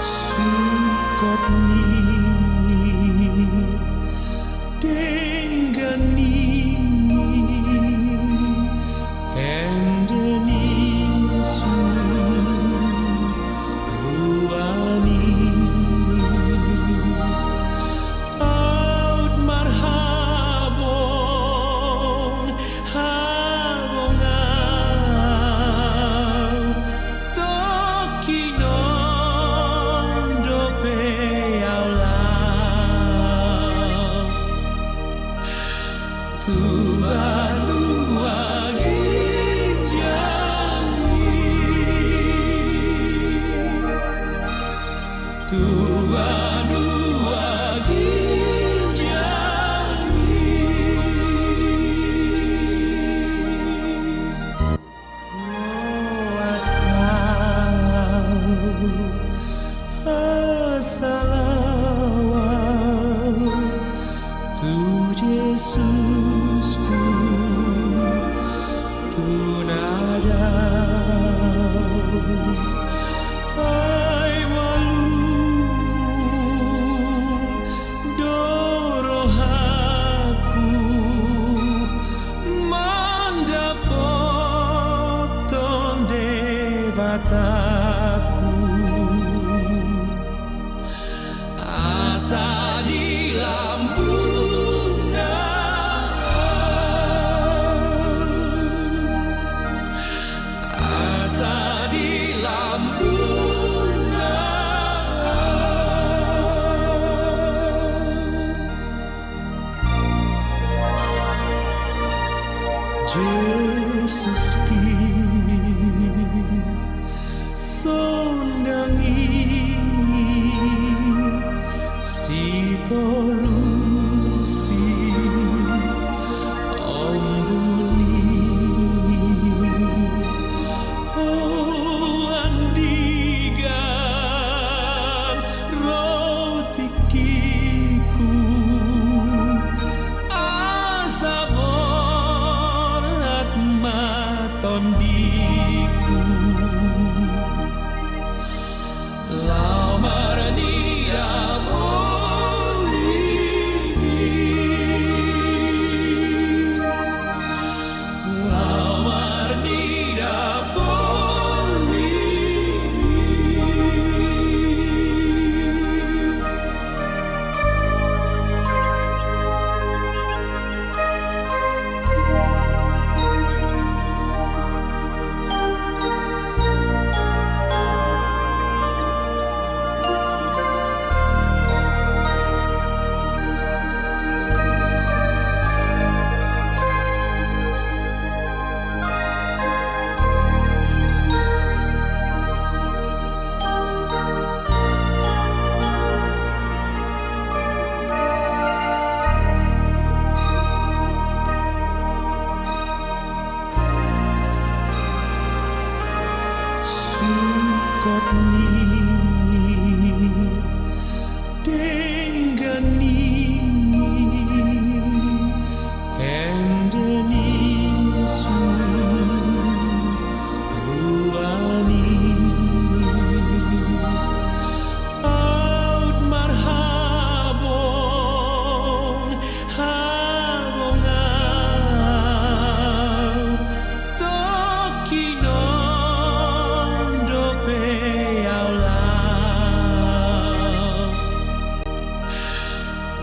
Sungkot ni denggan ni ende ni suruan i. Aut marhabong habong au, tongkin on dope au laho tu banua ginjang i. Tu banua ginjang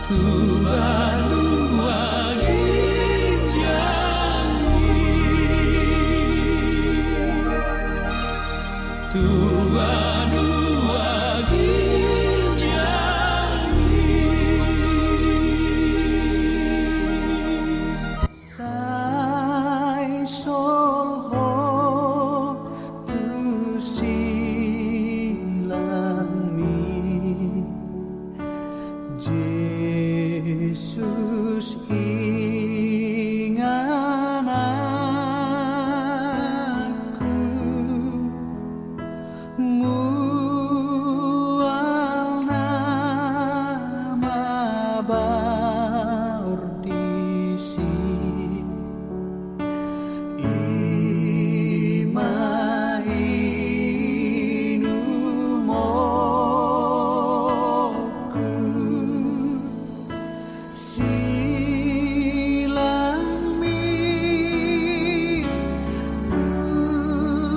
Tu banua ginjang i, tu banua ginjang i. Sai solhot tu silangmi, Jesus ingananku. Mual na mabaor disi, i ma inumon. Silangmi,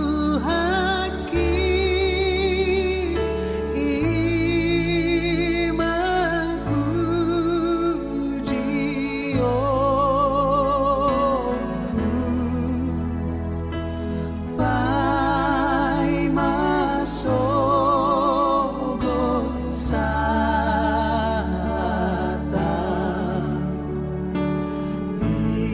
Tuhanki, i ma pujionku. Paima sogot sahata, diendehonon.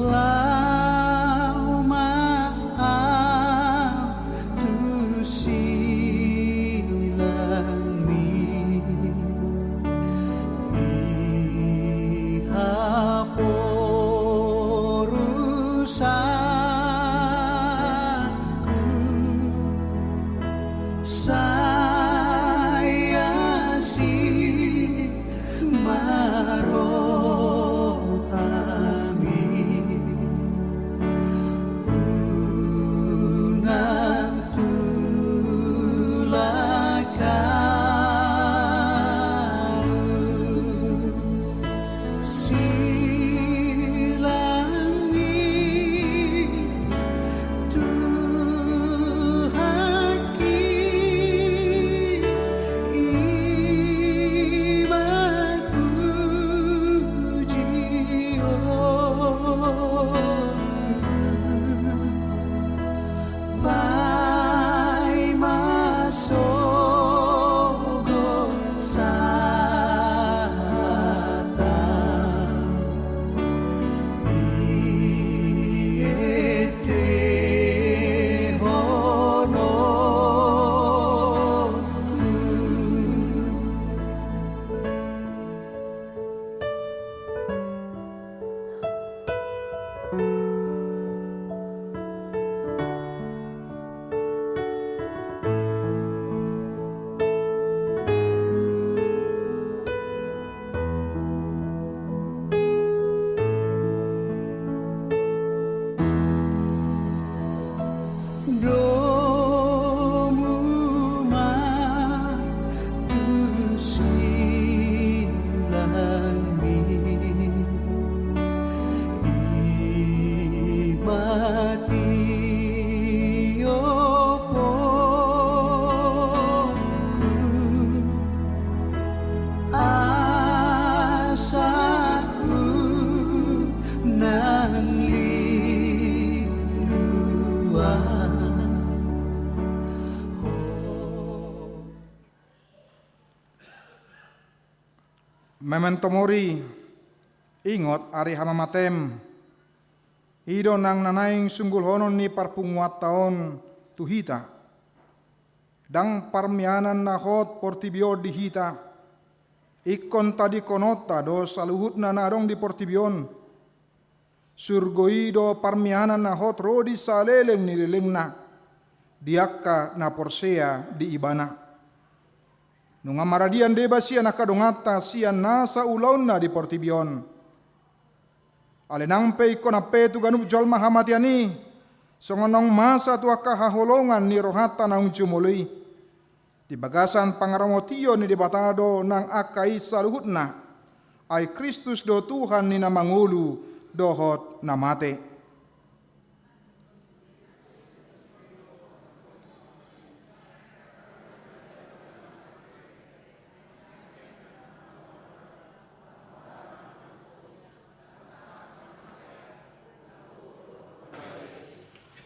Laho ma ahu tu silangmi, i haporusanku. Sai asi ma rohami, unang tulak ahu. Silangmi, Tuhanki, i ma pujionku. Paima sogot sahata, diendehonon. Domu ma tu silangmi, i ma tioponku, asa unang lilu ahu. Memento mori, ingot ari hamamatem. I do nang na naeng sunggulhonon ni parpunguanta on tu hita. Ndang parmianan na hot portibi on di hita. Ingkon tadingkononta do saluhutna na adong di portibi on. Surgo i do parmianan na hot ro di saleleng ni lelengna, di angka na porsea di ibana. Nunga maradian deba sian angka donganta sian nasa ulaonna di portibi on. Alai nang pe ingkon ampe tu ganup jolma hamatean i, songon naung masa tu angka haholongan ni rohanta naung jumolo i. Di bagasan pangaramotion ni Debata do nang angka i saluhutna. Ai Kristus do Tuhan ni na mangolu dohot na mate.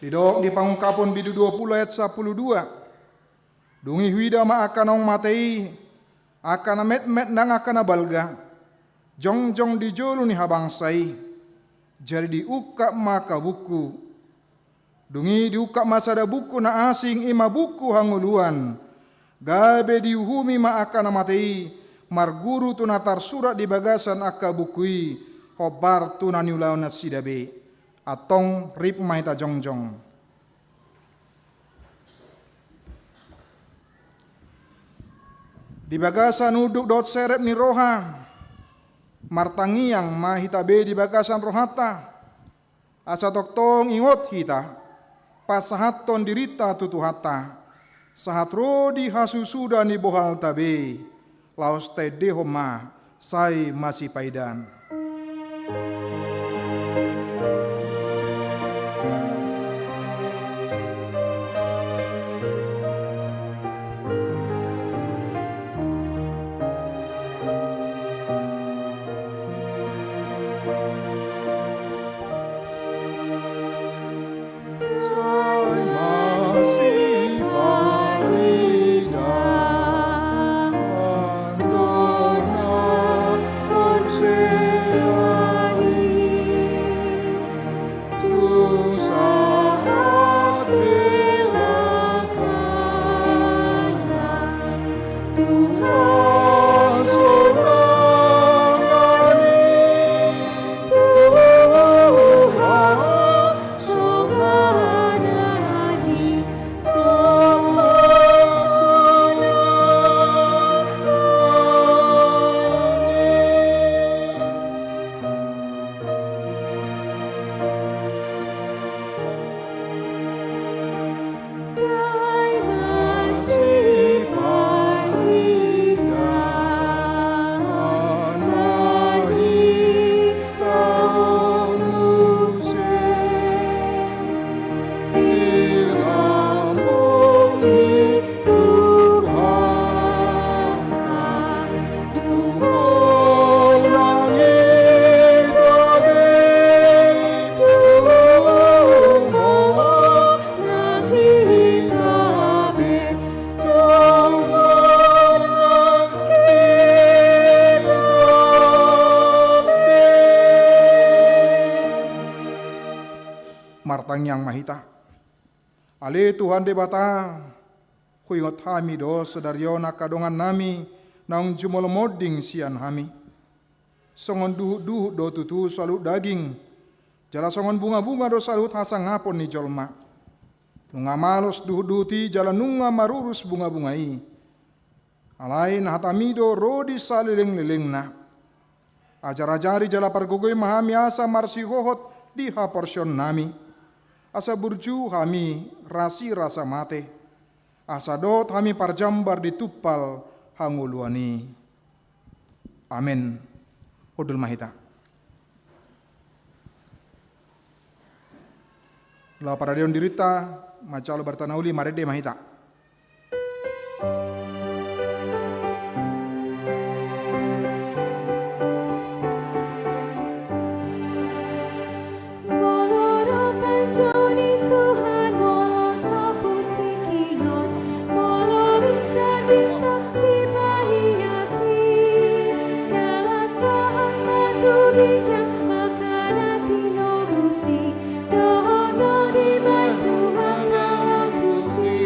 Didok di Pangungkapon bindu dua pulu ayat sampulu dua. Dung i huida ma angka naung mate i, angka na metmet nang angka na balga, jongjong di jolo ni habangsa i. Jadi diungkap ma angka buku. Dung i diungkap ma sada buku na asing, i ma buku hangoluan. Gabe diuhumi ma angka na mate i, marguru tu na tarsurat di bagasan angka buku i, hombar tu na niulahon nasida be. Antong rip ma hita jongjong. Di bagasan unduk dohot serep ni roha, martangiang ma hita be di bagasan rohanta, asa tongtong ingot hita, pasahathon dirinta tu Tuhanta, sahat ro di hasusuda ni bohalta be, laos taendehon ma sai masipaidaan. Martangiang ma hita. Ale Tuhan Debata, huingot hami do sadari on angka dongannami naung jumolo monding sian hami. Songon duhutduhut do tutu saluhut daging, jala songon bungabunga do saluhut hasangapon ni jolma. Nunga malos duhutduhut i jala nunga marurus bungabunga i. Alai na hatami do ro di salelenglelengna. Ajarajari jala pargogoi ma hami asa marsihohot di haporseaonnami, asa burju hami rasi rasa mate, asa dohot hami parjambar di tumpal hangoluan i. Amen. Hundul ma hita. Laho paradion dirinta, manjalo barita na uli, marende ma hita. Molo ro panjou ni Tuhan, molo saputik hian, molo bintang-bintang sipahiasi, jala sahat batu ginjang angka na tinobus i, dohot dibahen Tuhan talo tusi.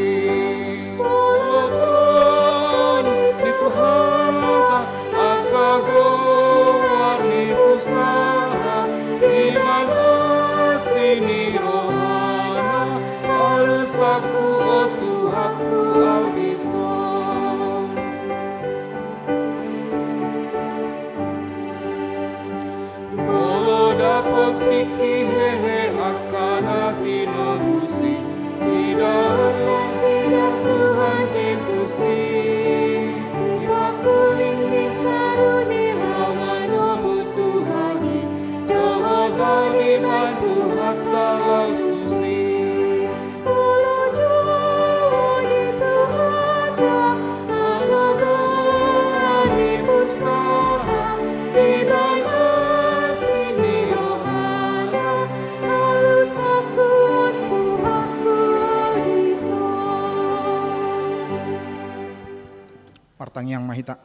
Molo jolo ni Tuhanta angka goar ni pustana, di na asi ni rohana, alusangku, o Tuhanku, au dison. Molo dapot tingki hehe angka na tinobus i, idaon nasida Tuhan Jesus i, di pangkuling ni saru ni laho manomu Tuhan i, dohot Tangiang ma hita.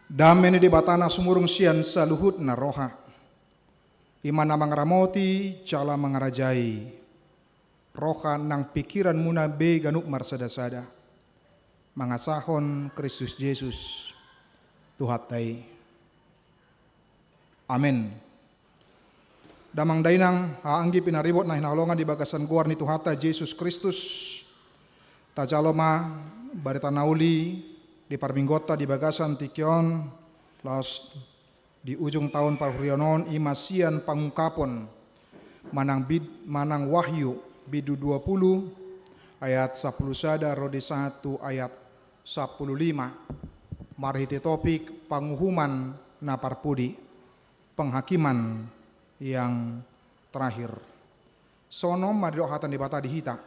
Dame ni Debata na sumurung sian saluhutna roha, i ma na mangaramoti jala mangarajai roha nang pingkiranmuna be ganup marsadasada, mangasahon Kristus Jesus Tuhanta i. Amen. Damang dainang, haha anggi pinaribot na hinaholongan di bagasan goar ni Tuhanta Jesus Kristus, tajalo ma barita na uli di parmingguonta di bagasan tingki on, laos di ujung taon parhuriaon on, i ma sian Pangungkapon, manang bid-, manang Wahyu, bindu dua pulu, ayat sampulu sada ro di sahat tu ayat sampulu lima, marhite topik panguhuman na parpudi, penghakiman yang terakhir. Songon on ma didok hata ni Debata di hita.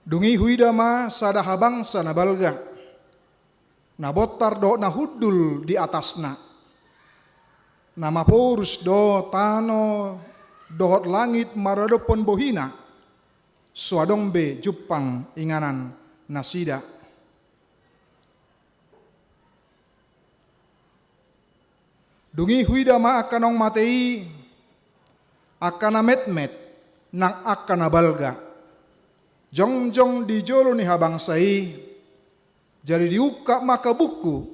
Dung i huida ma sada habangsa na balga, na bontar dohot na hundul di atasna, na maporus do tano dohot langit maradophon bohina, so adong be jumpang inganan nasida. Dung i huida ma angka naung mate i, angka na metmet nang angka na balga, jongjong di jolo ni habangsa i. Jadi diungkap ma angka buku.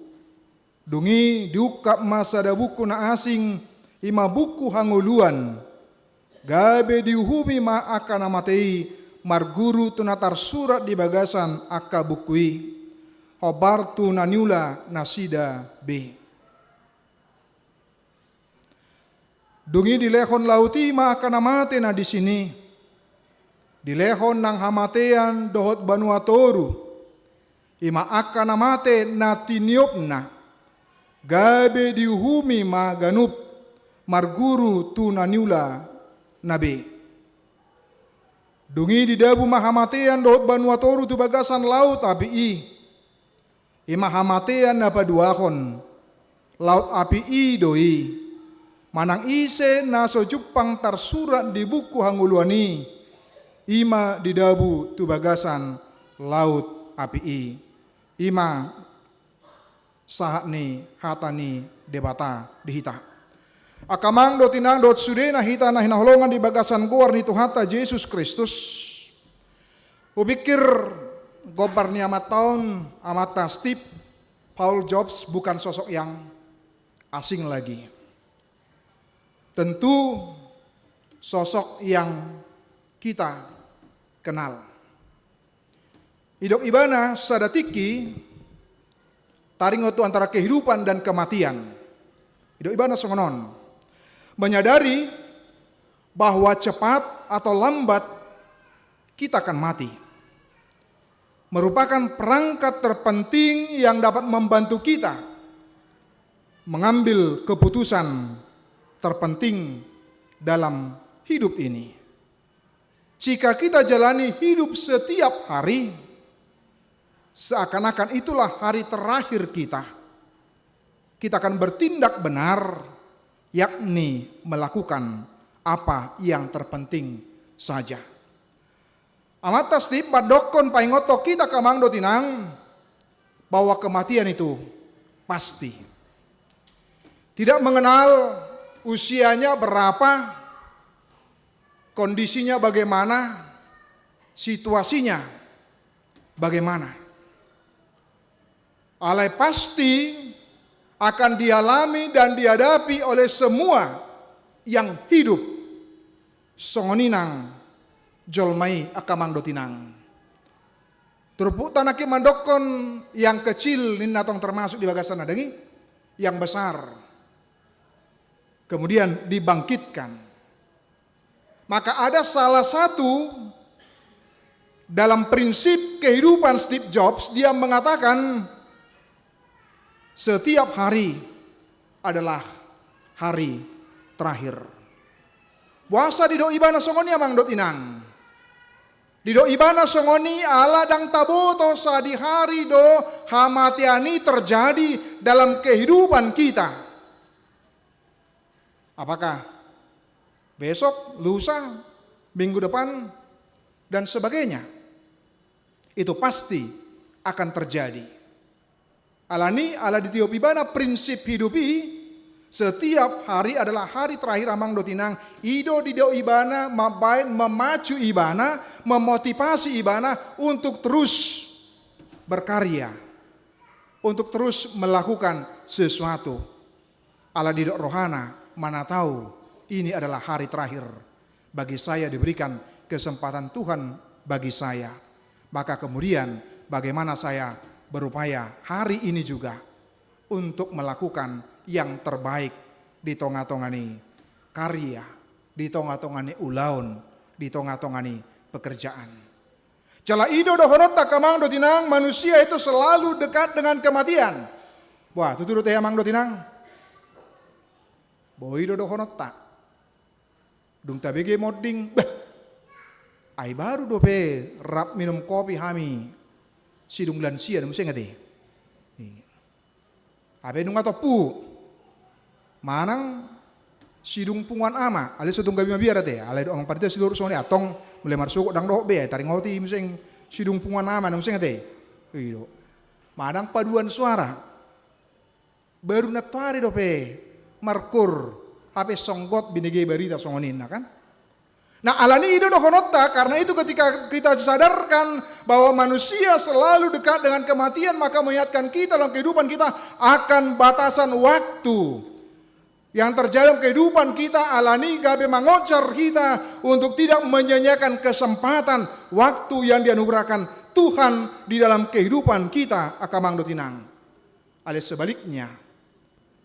Dung i diungkap ma sada buku na asing, i ma buku hangoluan. Gabe diuhumi ma angka na mate i marguru tu na tarsurat di bagasan angka buku i, hombar tu na niula nasida be. Dung i dilehon laut i ma angka na mate na disi i, dilehon nang hamatean dohot banua toru, i ma angka na mate na tiniopna, gabe diuhumi ma ganup marguru tu na niula na be. Dung i didabu ma hamatean dohot banua toru tu bagasan laut api i, i ma hamatean na paduahon. Laut api i do i, manang ise na so jumpang tarsurat di buku hangoluan i, i ma didabu tu bagasan laut api i. I ma sahat ni hata ni Debata di hita. Angka amang dohot inang dohot sudena hita na hinaholongan di bagasan goar ni Tuhanta Jesus Kristus, hupikir gombar ni amanta on, amanta Steve, Paul Jobs bukan sosok yang asing lagi. Tentu sosok yang kita kenal. Didok ibana sada tingki, taringot tu antara kehidupan dan kematian. Didok ibana songon on. Menyadari bahwa cepat atau lambat kita akan mati, merupakan perangkat terpenting yang dapat membantu kita mengambil keputusan terpenting dalam hidup ini. Jika kita jalani hidup setiap hari seakan-akan itulah hari terakhir kita, kita akan bertindak benar, yakni melakukan apa yang terpenting saja. Amanta Steve mandokkon, paingothon hita angka amang dohot inang, bahwa kematian itu pasti. Tidak mengenal usianya berapa, kondisinya bagaimana, situasinya bagaimana. Alai pasti akan dialami dan dihadapi oleh semua yang hidup. Songon i nang jolma i angka amang dohot inang. Turpukta nangkin mandokkon yang kecil ninna tong termasuk di bagasan na denggan, yang besar kemudian dibangkitkan. Maka ada salah satu dalam prinsip kehidupan Steve Jobs, dia mengatakan, setiap hari adalah hari terakhir. Boasa didok ibana songon i amang dohot inang? Didok ibana songon i ala ndang taboto sadihari do hamatean i terjadi dalam kehidupan kita. Apakah besok, lusa, minggu depan, dan sebagainya? Itu pasti akan terjadi. Alani, ala ditiop ibana prinsip hidup i, setiap hari adalah hari terakhir, amang dohot inang. I do didok ibana mambaen, memacu ibana, memotivasi ibana untuk terus berkarya, untuk terus melakukan sesuatu. Ala didok rohana, mana tahu ini adalah hari terakhir bagi saya, diberikan kesempatan Tuhan bagi saya. Maka kemudian bagaimana saya berupaya hari ini juga untuk melakukan yang terbaik di tonga-tonga ni karya, di tonga-tonga ni ulaon, di tonga-tonga ni pekerjaan. Jala i do dohononta, amang dohot inang, manusia itu selalu dekat dengan kematian. Wah, tutu do tehe, amang dohot inang? Boi do dohononta. Dung tabege monding, bah. Ai baru dope rap minum kopi hami sidung lansia, na muse ate. Hape nunga tompu manang sidung punguan ama, alai so tung gabe mabiar ate. Alai do amang panitia sidung songon i, antong mulai marsogot ndang dohot be, ai taringoti muse sidung punguan ama, na muse ate. I do. Manang paduan suara. Baru nantoari dope markur, hape songgot binege barita songon i, kan? Nah, alani i do dohononta, karena itu ketika kita sadarkan bahwa manusia selalu dekat dengan kematian, maka mengingatkan kita dalam kehidupan kita akan batasan waktu yang terjadi dalam kehidupan kita, alani gabe mangonjar kita untuk tidak menyia-nyiakan kesempatan waktu yang dianugerahkan Tuhan di dalam kehidupan kita, angka amang dohot inang. Alai sebaliknya,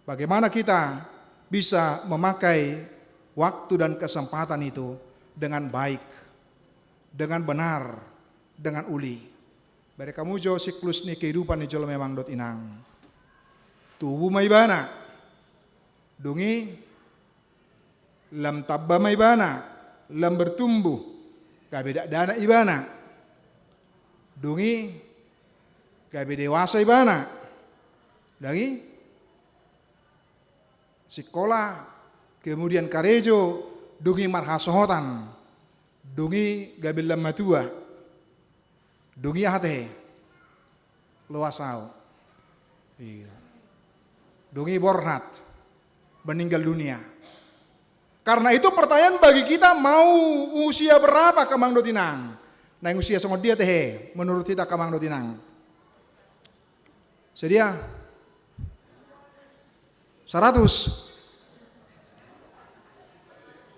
bagaimana kita bisa memakai waktu dan kesempatan itu dengan baik, dengan benar, dengan uli? Bereng hamu jo siklus ni kehidupan ni jolma, amang dohot inang. Tubu ma ibana. Dung i lam tamba ma ibana, lam bertumbuh, gabe dakdanak ibana. Dung i gabe dewasa ibana. Dung i sikola, kemudian karejo, dung i marhasohotan. Dung i gabe lam matua. Dung i aha tehe? Loas ahu. Iya. Dung i borhat. Meninggal dunia. Karena itu pertanyaan bagi kita, mau usia berapa, angka amang dohot inang? Naeng usia songon dia tehe, menurut hita, angka amang dohot inang? Sadia? Saratus.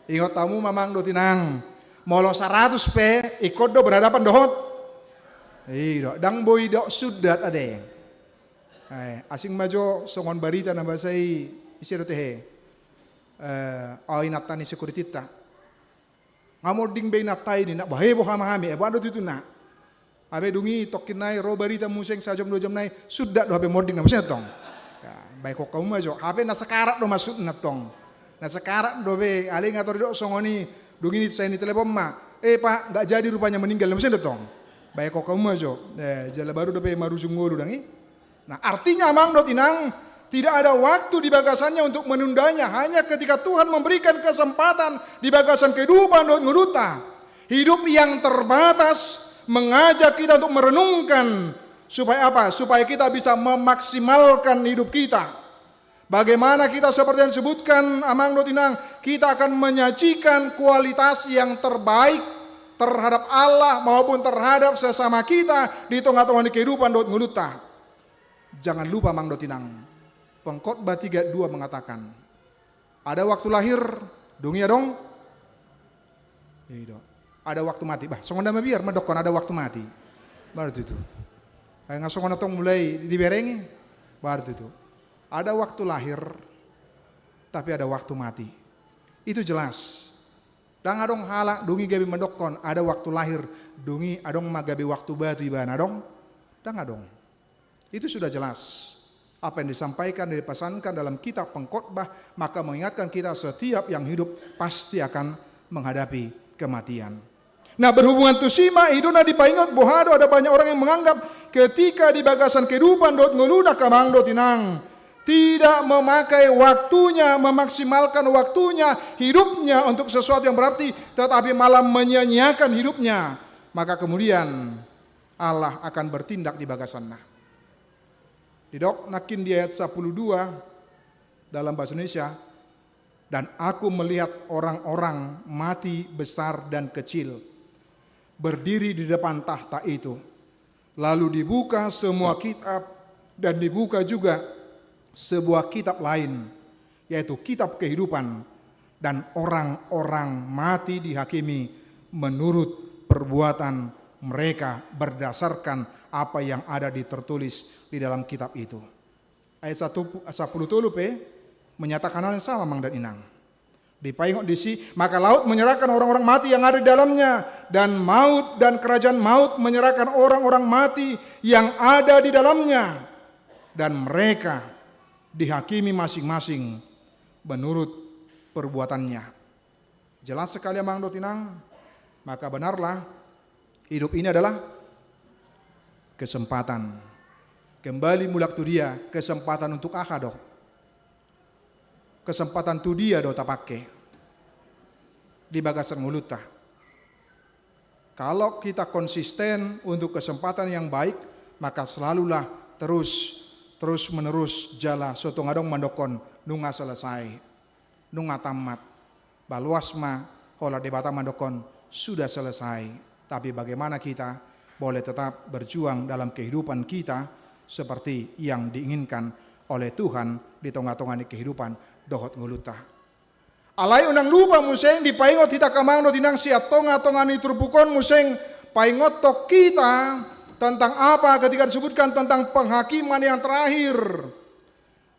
Ingot hamu ma, amang dohot inang, molo saratus pe ingkon do berhadapan dohot. I do, ndang boi didok sundat ate. Eh, asing ma jo songon barita na bahasa i, ise do tehe? Eh, au inanta ni security-ta. Nga monding be inanta i ninna, bah, heboh ma hami, eh, boha do tutu na. Hape dung i tongkin nai ro barita muse, sajom dua jom nai, sundat do hape monding, na muse antong. Ya, baen hamu ma jo, hape na sakarat do maksudna antong. Na sakarat dope, alai nga tor didok songon i, dung i sai nitelepon ma, eh, Pak, nggak jadi rupanya, meninggal, na muse antong. Baen hamu ma jo, eh, jala baru dope marujung ngolu dang i. Nah, artinya, amang dohot inang, tidak ada waktu di bagasannya untuk menundanya. Hanya ketika Tuhan memberikan kesempatan di bagasan kehidupan dohot ngolunta. Hidup yang terbatas mengajak kita untuk merenungkan. Supaya apa? Supaya kita bisa memaksimalkan hidup kita. Bagaimana kita, seperti yang disebutkan, amang dohot inang, kita akan menyajikan kualitas yang terbaik terhadap Allah maupun terhadap sesama kita di tonga-tonga ni kehidupan dohot ngolunta. Jangan lupa, amang dohot inang, Pengkhotbah tiga dua mengatakan, ada waktu lahir, dung i adong, i do, ada waktu mati. Bah, songon na mabiar mandokkon ada waktu mati. Baru tutu. Ai nga songon antong mulai diberengi. Baru tutu. Ada waktu lahir, tapi ada waktu mati. Itu jelas. Ndang adong halak dung i gabe mandokkon ada waktu lahir, dung i adong ma gabe waktu batu ibana, adong? Ndang adong. Itu sudah jelas. Apa yang disampaikan dan dipesankan dalam kitab Pengkhotbah, maka mengingatkan kita setiap yang hidup pasti akan menghadapi kematian. Nah, berhubungan tusi ma, i do na dipaingot, boha do, ada banyak orang yang menganggap ketika di bagasan kehidupan dohot ngoluna, angka amang dohot inang, tidak memakai waktunya, memaksimalkan waktunya, hidupnya untuk sesuatu yang berarti, tetapi malah menyia-nyiakan hidupnya, maka kemudian Allah akan bertindak di bagasanna. Didok nangkin di ayat sapuluh dua dalam bahasa Indonesia, "Dan aku melihat orang-orang mati besar dan kecil berdiri di depan tahta itu. Lalu dibuka semua kitab, dan dibuka juga sebuah kitab lain, yaitu kitab kehidupan. Dan orang-orang mati dihakimi menurut perbuatan mereka, berdasarkan apa yang ada di, tertulis di dalam kitab itu." Ayat satu, sapuluh tolu pe menyatakan hal yang sama, amang dan inang. Dipaingot disi, "Maka laut menyerahkan orang-orang mati yang ada di dalamnya, dan maut dan kerajaan maut menyerahkan orang-orang mati yang ada di dalamnya, dan mereka dihakimi masing-masing menurut perbuatannya." Jelas sekali, amang dohot inang. Maka benarlah, hidup ini adalah kesempatan. Kembali mulak tu dia, kesempatan untuk aha do? Kesempatan tu dia do tapake di bagasan ngolunta? Kalau kita konsisten untuk kesempatan yang baik, maka selalulah terus, terus menerus jala so tung adong mandokkon nunga selesai, nunga tammat. Ba loas ma holan Debata mandokkon sudah selesai. Tapi bagaimana kita boleh tetap berjuang dalam kehidupan kita seperti yang diinginkan oleh Tuhan di tonga-tonga ni kehidupan dohot ngolunta? Alai unang lupa muse, dipaingot hita angka amang dohot inang, sian tonga-tonga ni turpuk on muse paingothon hita tentang apa ketika disebutkan tentang penghakiman yang terakhir,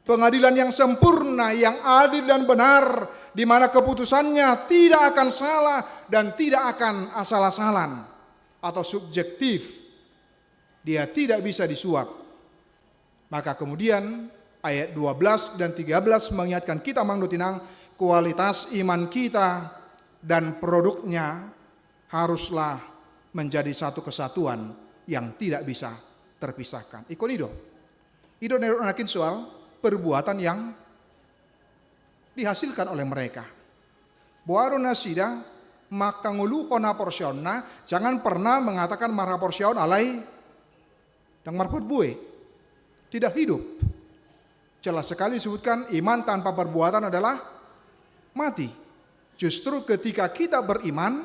pengadilan yang sempurna, yang adil dan benar, di mana keputusannya tidak akan salah dan tidak akan asal-asalan atau subjektif. Dia tidak bisa disuap. Maka kemudian ayat dua belas dan tiga belas mengingatkan kita, amang dohot inang, kualitas iman kita dan produknya haruslah menjadi satu kesatuan yang tidak bisa terpisahkan. Ingkon i do. I do na nidok nangkin soal perbuatan yang dihasilkan oleh mereka. Boha do nasida mangkangoluhon haporseaonna, jangan pernah mengatakan marhaporseaon alai ndang marparbue. Tidak hidup. Jelas sekali disebutkan, iman tanpa perbuatan adalah mati. Justru ketika kita beriman,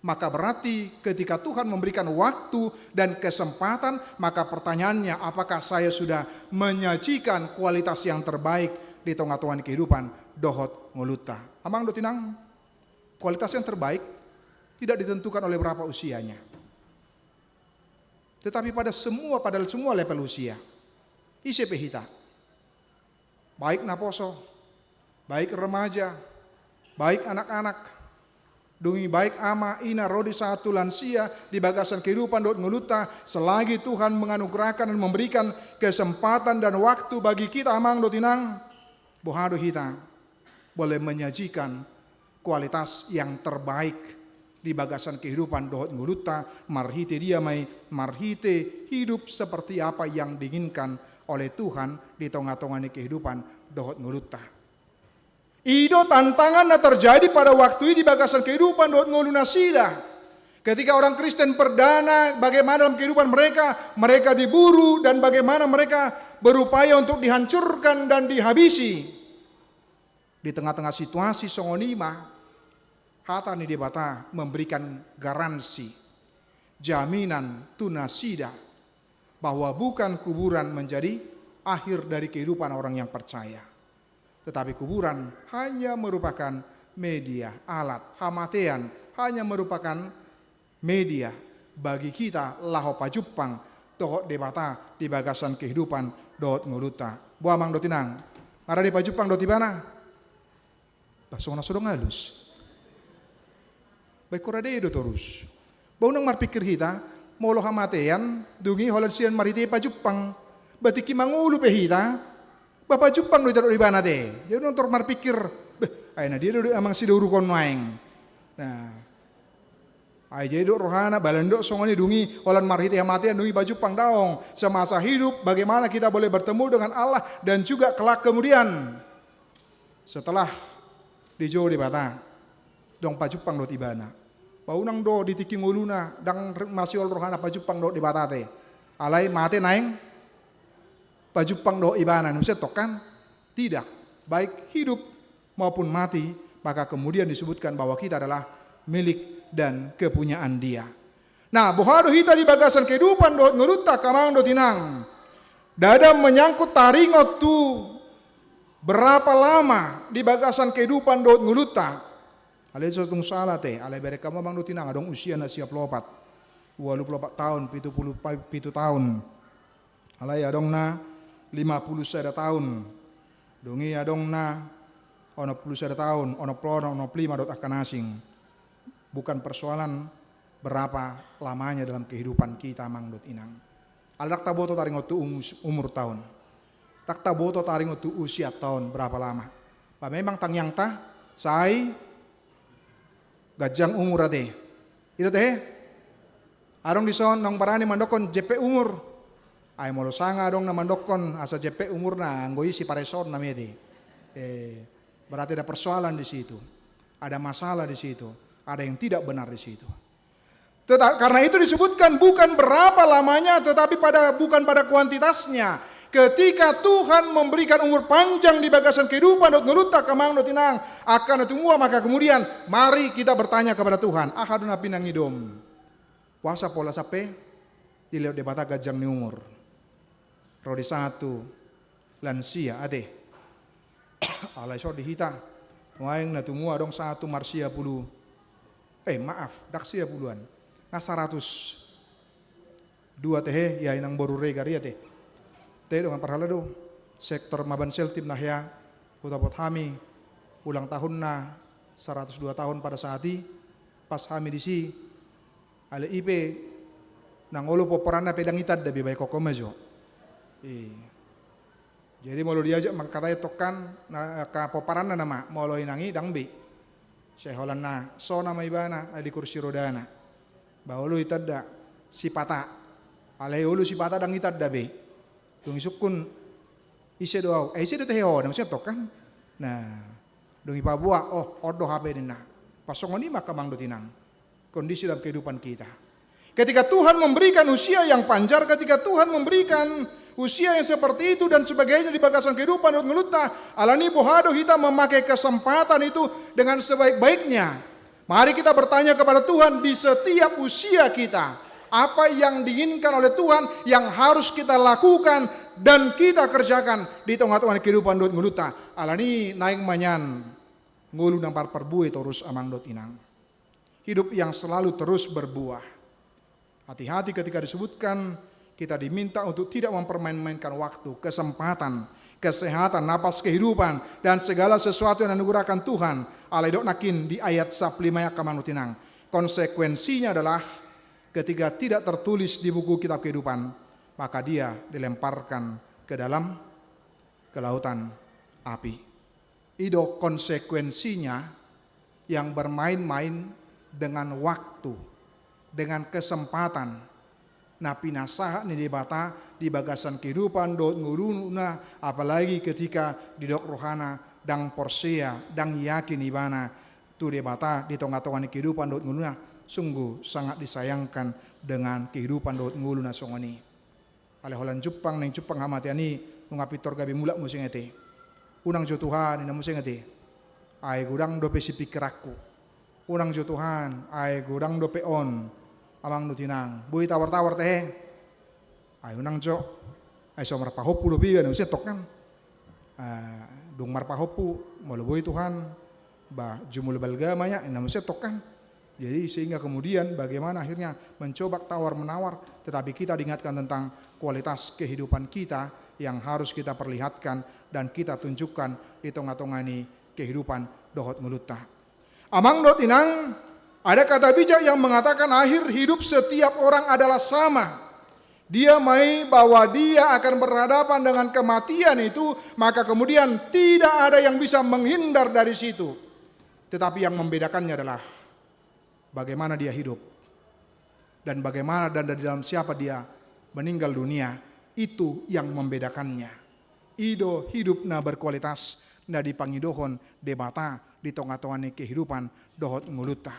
maka berarti ketika Tuhan memberikan waktu dan kesempatan, maka pertanyaannya, apakah saya sudah menyajikan kualitas yang terbaik di tonga-tonga ni kehidupan dohot ngolunta? Amang dohot inang, kualitas yang terbaik tidak ditentukan oleh berapa usianya. Tetapi pada semua, pada semua level usia. Ise pe hita. Baik naposo, baik remaja, baik anak-anak, dung i baik ama, ina, ro di sahat tu lansia, di bagasan kehidupan dohot ngolunta, selagi Tuhan menganugerahkan dan memberikan kesempatan dan waktu bagi kita, amang dohot inang, boha do hita boleh menyajikan kualitas yang terbaik di bagasan kehidupan dohot ngolunta, marhite dia ma i, marhite hidup seperti apa yang diinginkan oleh Tuhan di tonga-tonga ni kehidupan dohot ngolunta. I do tantangan na terjadi pada waktu i di bagasan kehidupan dohot ngolu nasida. Ketika orang Kristen perdana, bagaimana dalam kehidupan mereka, mereka diburu dan bagaimana mereka berupaya untuk dihancurkan dan dihabisi. Di tengah-tengah situasi songon i ma, hata ni Debata memberikan garansi, jaminan tu nasida, bahwa bukan kuburan menjadi akhir dari kehidupan orang yang percaya. Tetapi kuburan hanya merupakan media, alat, hamatean hanya merupakan media bagi kita laho pajumpang dohot Debata di bagasan kehidupan dohot ngolunta. Boha, amang dohot inang, nga rade pajumpang dohot Ibana? Bah, songon na so dong alus. Ba ingkon rade do torus. Ba unang marpikir hita, molo hamatean, dung i holan sian marhite pajumpang. Ba tingki mangolu pe hita, ba pajumpang do hita dohot Ibana ate. Jadi unang torus marpikir, beh, ai na dia do amang sidohurukon nuaeng. Nah, Ai jadi dok rohana, balan dok songon i, dung i holan marhite hamatean, dung i pajumpang daong. Semasa hidup, bagaimana kita boleh bertemu dengan Allah dan juga kelak kemudian setelah dijou Debata, dang pajumpang dohot ibana. Ba unang do di tingki ngoluna, dang re-, masiol rohana pajumpang dohot Debata te. Alai mate naeng pajumpang dohot ibana, na muse tong kan? Tidak. Baik hidup maupun mati, maka kemudian disebutkan bahwa kita adalah milik dan kepunyaan Dia. Nah, boha do hita di bagasan kehidupan dohot ngolunta, angka amang dohot inang? Ndada menyangkut taringot tu berapa lama di bagasan kehidupan dohot ngolunta. Alai so tung sala te, alai bereng hamu amang dohot inang, adong usia na sia pulu opat, ualu pulu opat taon, pitu pulu pitu taon. Alai adong na lima pulu sada taon. Dung i adong na onom pulu sada taon, onom pulu onom, onom pulu lima dohot angka na asing. Bukan persoalan berapa lamanya dalam kehidupan kita, amang dohot inang. Alai ndang taboto taringot tu umus-, umur taon. Ndang taboto taringot tu usia taon berapa lama. Ba memang tangiangta sai ganjang umur ate. I do tehe? Adong dison naung barani mandokkon jempek umur. Ai molo sanga adong na mandokkon asa jempek umurna, anggo i sipareson na mete. Eh, berarti ada persoalan di situ. Ada masalah di situ. Ada yang tidak benar di situ. Teta-, karena itu disebutkan bukan berapa lamanya, tetapi pada, bukan pada kuantitasnya. Ketika Tuhan memberikan umur panjang di bagasan kehidupan dohot ngolunta, angka amang dohot inang, angka na tumua, maka kemudian mari kita bertanya kepada Tuhan, aha do na pinangidom? Boasa pola sampe dilehon Debata ganjang ni umur? Ro di sahat tu lansia ate. Alai so di hita, nuaeng na tumua adong sahat tu marsia pulu, eh, maaf, ndang sia puluan, na saratus dua tehe, ia inang boru Regar ia te. Te dongan parhalado, sektor Maban Seltim na hea hutopot hami, ulang tahunna saratus dua tahun pada saat i, pas hami disi, alai i pe nang olo pomparanna pe ndang itanda be, baen kokom ma jo. I. Jadi molo diajak mangkatai tongkan, na, angka pomparanna nama, molo inang i ndang be. Sai holan na sona ma ibana, ai di kursi rodana. Ba olo itanda sipata. Alai olo sipata ndang itanda be. Dung i sungkun, ise do au? Eh, ise do tehe ho? Na muse tong kan? Nah, dung i paboa, oh, on do hape ninna. Pas songon i ma angka amang dohot inang kondisi dalam kehidupan kita. Ketika Tuhan memberikan usia yang panjang, ketika Tuhan memberikan usia yang seperti itu dan sebagainya di bagasan kehidupan dohot ngolunta, alani boha do hita memakai kesempatan itu dengan sebaik-baiknya? Mari kita bertanya kepada Tuhan di setiap usia kita, apa yang diinginkan oleh Tuhan yang harus kita lakukan dan kita kerjakan di tonga-tonga kehidupan dohot ngolunta. Alani naeng ma nian ngolu na marparbue torus, amang dohot inang. Hidup yang selalu terus berbuah. Hati-hati ketika disebutkan, kita diminta untuk tidak mempermain-mainkan waktu, kesempatan, kesehatan, napas kehidupan, dan segala sesuatu yang dianugerahkan Tuhan. Alai didok nangkin di ayat sampulu lima i, angka amang dohot inang. Konsekuensinya adalah ketika tidak tertulis di buku kitab kehidupan, maka dia dilemparkan ke dalam, ke lautan api. I do konsekuensinya yang bermain-main dengan waktu, dengan kesempatan na pinasahat ni Debata di bagasan kehidupan dohot ngoluna, apalagi ketika didok rohana ndang porsea, ndang yakin ibana tu Debata di tonga-tonga ni kehidupan dohot ngoluna, sungguh sangat disayangkan dengan kehidupan dohot ngolu na songon i. Alai holan jumpang, naeng jumpang hamatean i, nunga pintor gabe mulak muse nga i te. Unang jo Tuhan, ninna muse nga i te. Ai godang dope sipingkiranku. Unang jo Tuhan, ai godang dope on, amang dohot inang. Boi tawar-tawar tehe. Ai unang jo. Ai so marpahompu dope iba, ninna muse tong kan. Ah, dung marpahompu, molo boi Tuhan, bah, jumolo balga ma ia, ninna muse tong kan. Jadi sehingga kemudian bagaimana akhirnya mencoba tawar-menawar, tetapi kita diingatkan tentang kualitas kehidupan kita yang harus kita perlihatkan dan kita tunjukkan di tonga-tonga ni kehidupan dohot ngolunta. Amang dohot inang, ada kata bijak yang mengatakan akhir hidup setiap orang adalah sama. Dia mai bahwa dia akan berhadapan dengan kematian itu, maka kemudian tidak ada yang bisa menghindar dari situ. Tetapi yang membedakannya adalah bagaimana dia hidup Dan bagaimana dan dari dalam siapa dia meninggal dunia, itu yang membedakannya. I do hidup na berkualitas na dipangidohon Debata di tonga-tonga ni kehidupan dohot ngolunta.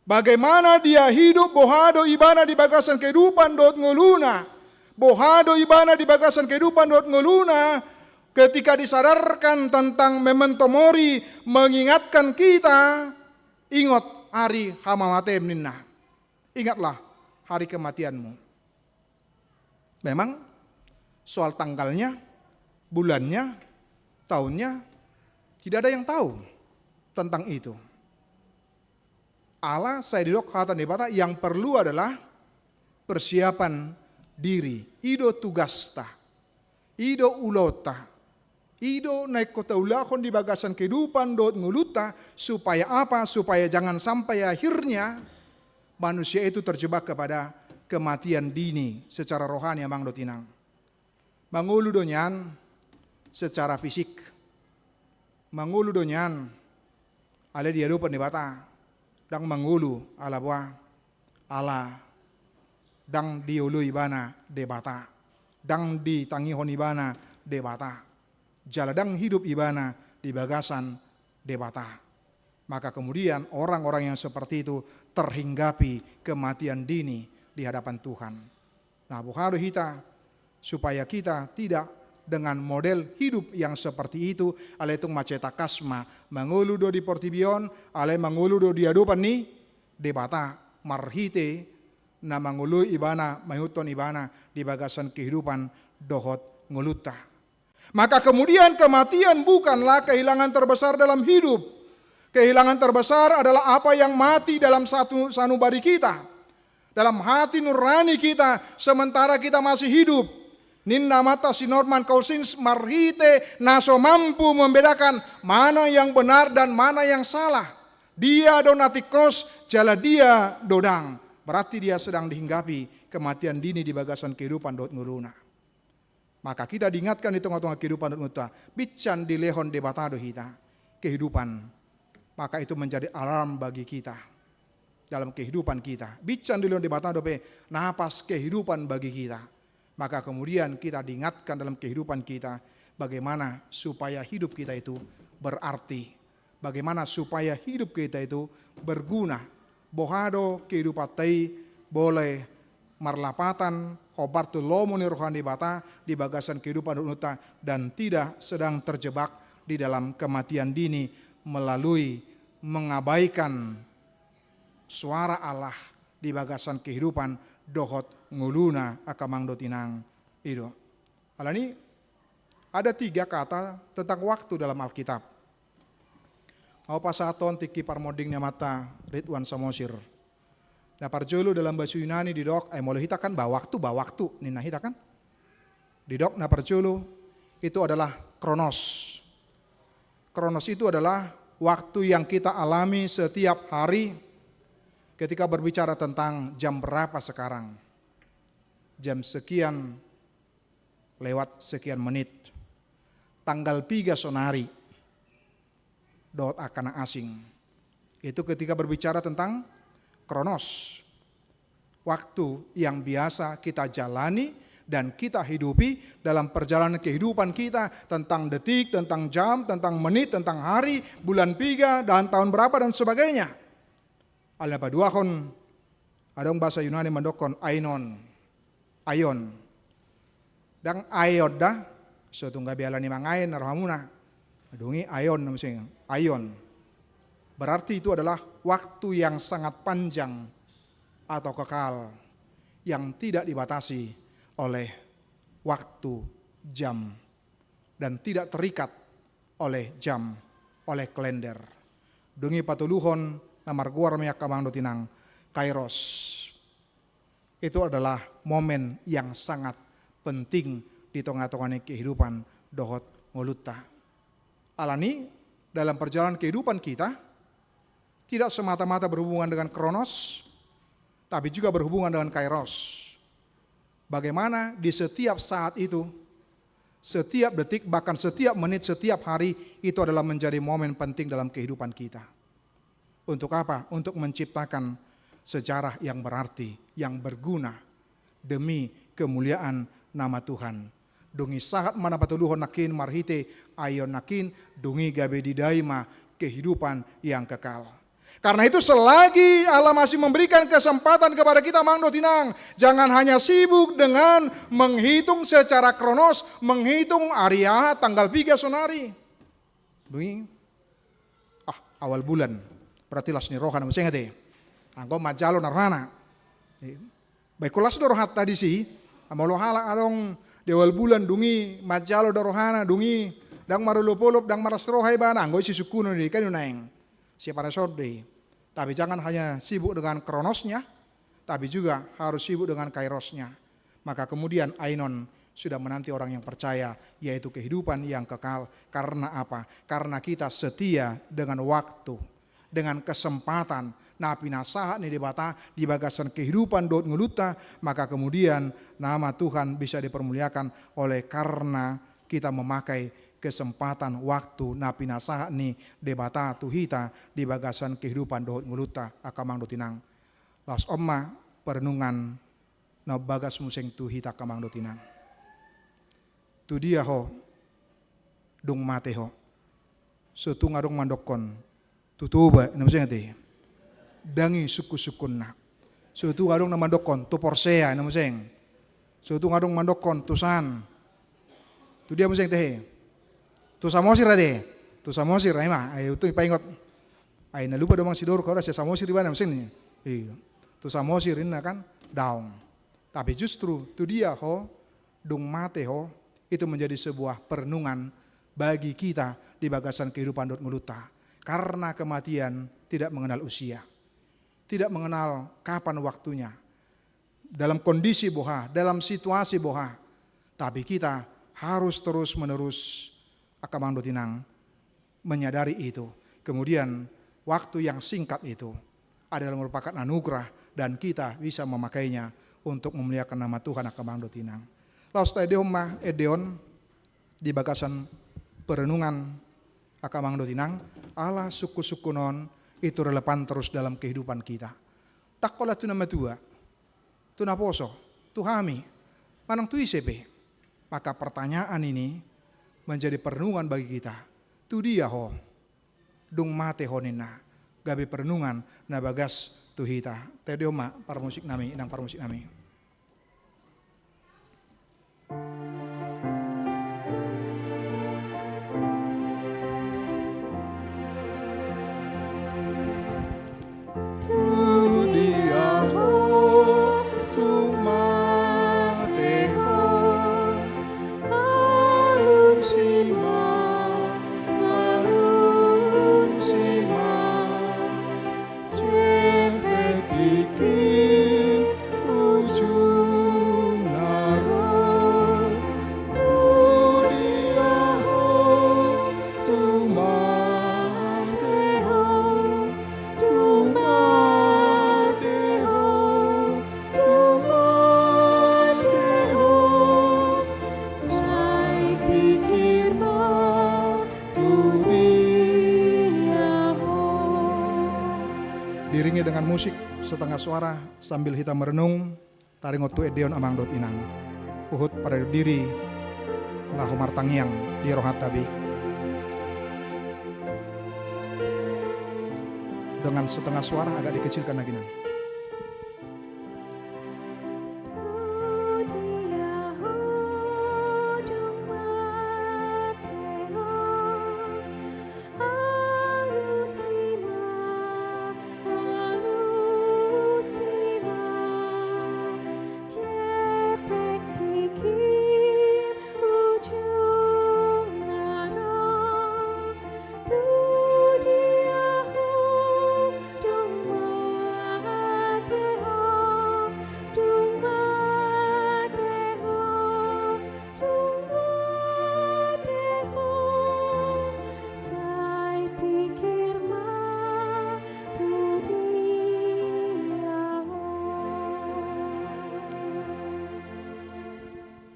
Bagaimana dia hidup, boha do ibana di bagasan kehidupan dohot ngoluna. Boha do ibana di bagasan kehidupan dohot ngoluna. Ketika disadarkan tentang memento mori, mengingatkan kita, ingot ari hamamatem ninna. Ingatlah hari kematianmu. Memang soal tanggalnya, bulannya, tahunnya, tidak ada yang tahu tentang itu. Alai sai didok hata ni Debata, yang perlu adalah persiapan diri. I do tugasta, i do ulaonta, i do na ingkon taulahon di bagasan kehidupan dohot ngolunta, supaya apa? Supaya jangan sampai akhirnya manusia itu terjebak kepada kematian dini secara rohani, amang dohot inang. Mangolu do nian secara fisik. Mangolu do nian alai di adopan Debata. Ndang mangolu ala boha? Ala ndang dioloi ibana Debata. Ndang ditangihon ibana Debata. Jala ndang hidup ibana di bagasan Debata. Maka kemudian orang-orang yang seperti itu terhinggapi kematian dini di hadapan Tuhan. Nah, boha do hita supaya kita tidak dengan model hidup yang seperti itu, alai tung mansai tangkas ma mangolu do di portibi on, alai mangolu do di adopan ni Debata marhite na mangoloi ibana, mangihuthon ibana di bagasan kehidupan dohot ngolunta. Maka kemudian kematian bukanlah kehilangan terbesar dalam hidup. Kehilangan terbesar adalah apa yang mati dalam satu sanubari kita. Dalam hati nurani kita sementara kita masih hidup. Ninna amanta si Norman Cousins marhite na so mampu membedakan mana yang benar dan mana yang salah. Dia do na tingkos jala dia do ndang. Berarti dia sedang dihinggapi kematian dini di bagasan kehidupan dohot ngoluna. Maka kita diingatkan di tonga-tonga kehidupan dohot ngolunta, binsan dilehon Debata do hita kehidupan. Maka itu menjadi alarm bagi kita dalam kehidupan kita. Binsan dilehon Debata dope napas kehidupan bagi kita. Maka kemudian kita diingatkan dalam kehidupan kita bagaimana supaya hidup kita itu berarti. Bagaimana supaya hidup kita itu berguna. Boha do kehidupanta i boleh marlapatan hombar tu lomo ni roha ni Debata di bagasan kehidupan dohot ngolunta dan tidak sedang terjebak di dalam kematian dini melalui mengabaikan suara Allah di bagasan kehidupan dohot ngoluna, angka amang dohot inang. I do. Alani ada tiga kata tentang waktu dalam Alkitab. Ahu pasahathon tingki parmonding ni amanta Ridwan Samosir. Na parjolo dalam bahasa Yunani didok, eh, molo hita kan ba waktu, ba waktu, ninna hita kan? Didok na parjolo itu adalah kronos. Kronos itu adalah waktu yang kita alami setiap hari ketika berbicara tentang jam berapa sekarang. Jam sekian lewat sekian menit. Tanggal piga sonari dohot angka na asing. Itu ketika berbicara tentang kronos. Waktu yang biasa kita jalani dan kita hidupi dalam perjalanan kehidupan kita, tentang detik, tentang jam, tentang menit, tentang hari, bulan piga, dan tahun berapa, dan sebagainya. Alai paduahon, adong bahasa Yunani mandokkon ainon, aion. Ndang aeon da, so tung gabe ala ni mangaen na rohamuna. Dung i aeon na muse, aion. Berarti itu adalah waktu yang sangat panjang atau kekal yang tidak dibatasi oleh waktu, jam, dan tidak terikat oleh jam, oleh kalender. Dung i patoluhon na margoar ma i, angka amang dohot inang, kairos. Itu adalah momen yang sangat penting di tonga-tonga ni kehidupan dohot ngolunta. Alani dalam perjalanan kehidupan kita tidak semata-mata berhubungan dengan kronos, tapi juga berhubungan dengan kairos. Bagaimana di setiap saat itu, setiap detik, bahkan setiap menit, setiap hari itu adalah menjadi momen penting dalam kehidupan kita. Untuk apa? Untuk menciptakan sejarah yang berarti, yang berguna demi kemuliaan nama Tuhan. Dung i sahat ma na patoluhon nangkin marhite aeon nangkin, dung i gabe didai ma kehidupan yang kekal. Karena itu, selagi Allah masih memberikan kesempatan kepada kita, amang dohot inang, jangan hanya sibuk dengan menghitung secara kronos, menghitung ari aha, tanggal piga sonari. Dung i, ah, awal bulan. Berarti las ni roha na muse ate. Anggo manjalo na rohana. Baik, las do rohanta disi. Molo halak adong di awal bulan, dung i manjalo do rohana, dung i ndang marolopolop, ndang marlas roha ibana, anggo i sisungkunon do i, kan i naeng. Siapa resort do i. Tapi jangan hanya sibuk dengan kronosnya, tapi juga harus sibuk dengan kairosnya. Maka kemudian aenon sudah menanti orang yang percaya, yaitu kehidupan yang kekal. Karena apa? Karena kita setia dengan waktu, dengan kesempatan na pinasahat ni Debata di bagasan kehidupan dohot ngolunta, maka kemudian nama Tuhan bisa dipermuliakan oleh karena kita memakai kesempatan waktu na pinasahat ni Debata tu hita di bagasan kehidupan dohot ngolunta, angka amang dohot inang. Laos on ma perenungan na umbagas muse tu hita, angka amang dohot inang. Tu dia ho dung mate ho? So tung adong mandokkon tu Toba, na muse ate. Ndang i sungkunsungkunna. So tung adong na mandokkon tu Porsea, na muse. So tung adong mandokkon tu san. Tu dia muse ate? Tu Samosir ate. Tu Samosir, ai ma, ai untung dipaingot. Ai na lupa do amang sidorok, ora sian Samosir ibana, na muse. Iya. Tu Samosir ninna kan, daong. Tapi justru tu dia ho dung mate ho, itu menjadi sebuah perenungan bagi kita di bagasan kehidupan dohot ngolunta. Karena kematian tidak mengenal usia, tidak mengenal kapan waktunya, dalam kondisi boha, dalam situasi boha. Tapi kita harus terus-menerus, angka amang dohot inang, menyadari itu. Kemudian, waktu yang singkat itu adalah merupakan anugerah dan kita bisa memakainya untuk memuliakan nama Tuhan, angka amang dohot inang. Laos taendehon ma ende on di bagasan perenungan, angka amang dohot inang, ala sungkunsungkun on itu relevan terus dalam kehidupan kita. Ndang holan tu na matua, tu naposo, tu hami, manang tu ise pe. Maka pertanyaan ini menjadi perenungan bagi kita. Tu dia ho dung mate ho ninna, gabe perenungan na bagas tu hita. Taendehon ma parmusik nami, inang parmusik nami. Tu dia ho dung mate ho, alusi ma, alusi ma. Jempek tingki ujungna ro. Tu dia ho dung mate ho, dung mate ho, dung mate ho. Sai pikir ma tu dia ho. Diiringi dengan musik setengah suara sambil hita merenung, taringot tu ende on amang dohot inang. Huhut paradot diri laho martangiang di rohanta be. Dengan setengah suara agak dikecilkan lagi, nang. Tu dia ho dung mate ho, alusi ma, alusi ma. Jempek tingki ujungna ro. Tu dia ho dung mate ho, dung mate ho, dung mate ho. Sai pikir ma tu dia ho.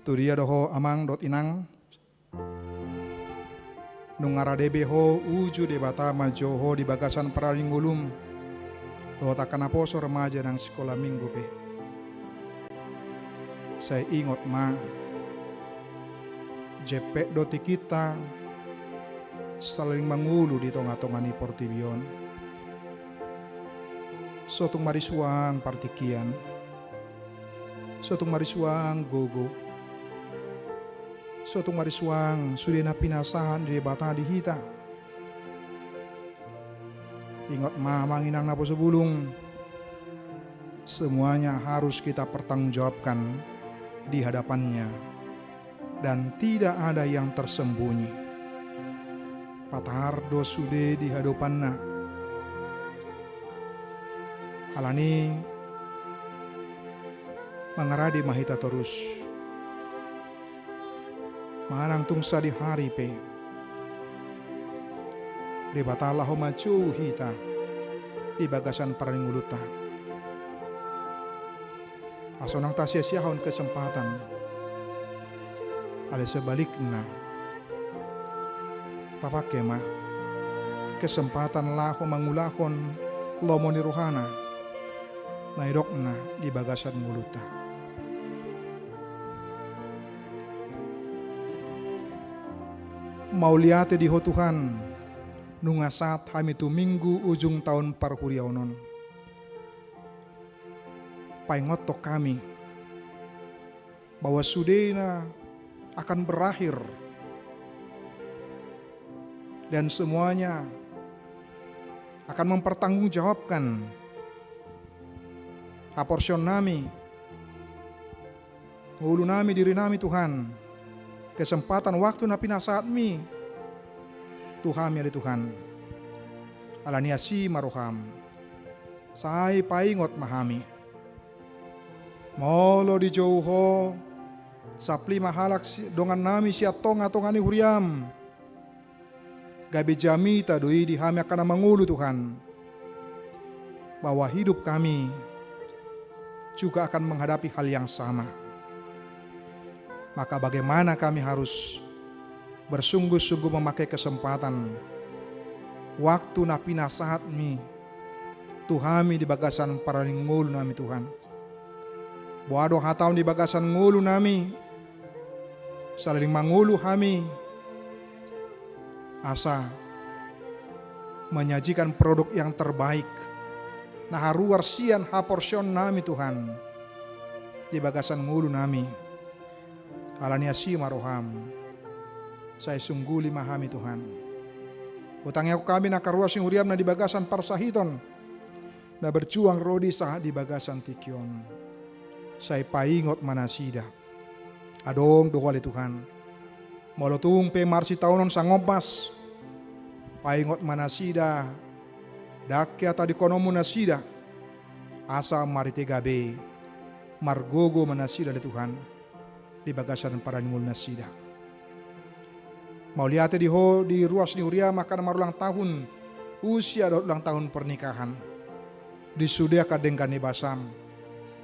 Tu dia do ho amang dohot inang? Nunga rade be ho uju Debata manjou ho di bagasan parari ngolum. dohot angka naposo remaja nang sikola minggu pe. Sai ingot ma, jempek do tingkinta saleleng mangolu di tonga-tonga ni portibi on. So tung marisuang partingkian, so tung marisuang gogo, so tung marisuang sude na pinasahat ni Debata di hita. Ingot ma, amang inang naposo bulung, semuanya harus kita pertanggungjawabkan di hadapan-Nya, dan tidak ada yang tersembunyi. Patar do sude di hadopan-Na. Alani, mangarade ma hita torus. Manang tung sadihari pe, Debata laho manjou hita di bagasan parngolunta. Asa unang tasia-siahon kesempatan. Alai sebalikna, tapangke ma kesempatan laho mangulahon lomo ni rohana na nidokna di bagasan ngolunta. Mauliate di Ho Tuhan, nunga sahat hami tu minggu ujung taon parhuriaon on. Paingothon hami bahwa sudena akan berakhir, dan semuanya akan mempertanggungjawabkan haporseonnami, ngolunami, dirinami, Tuhan, kesempatan waktu na pinasahatmi tu hami, ale Tuhan. Alani asi ma roham, sai paingot ma hami. Molo dijou Ho saplima halak si-, dongannami sian tonga-tonga ni huriam, gabe jamita do i di hami angka na mangolu, Tuhan, bahwa hidup kami juga akan menghadapi hal yang sama. Maka bagaimana kami harus bersungguh-sungguh memakai kesempatan, waktu na pinasahatmi tu hami di bagasan parngolunami, Tuhan. Boha do hataM di bagasan ngolunami, saleleng mangolu hami, asa menyajikan produk yang terbaik na haruar sian haporseonnami, Tuhan, di bagasan ngolunami. Alani asi ma roham, sai sungguli ma hami, Tuhan. Hutangiangkon hami angka ruas ni huriam na di bagasan parsahiton, na berjuang ro di sahat di bagasan tingki on. Sai paingot ma nasida. Adong do Ho, ale Tuhan. Molo tung pe marsitaonon sangombas, paingot ma nasida, dangke hata di konomu nasida, asa marhite gabe margogo ma nasida, ale Tuhan, di bagasan parngolu nasida. Mauliate di Ho di ruas ni huriam angka na marulang tahun usia dohot ulang tahun pernikahan, di sude angka denggan ni basaM,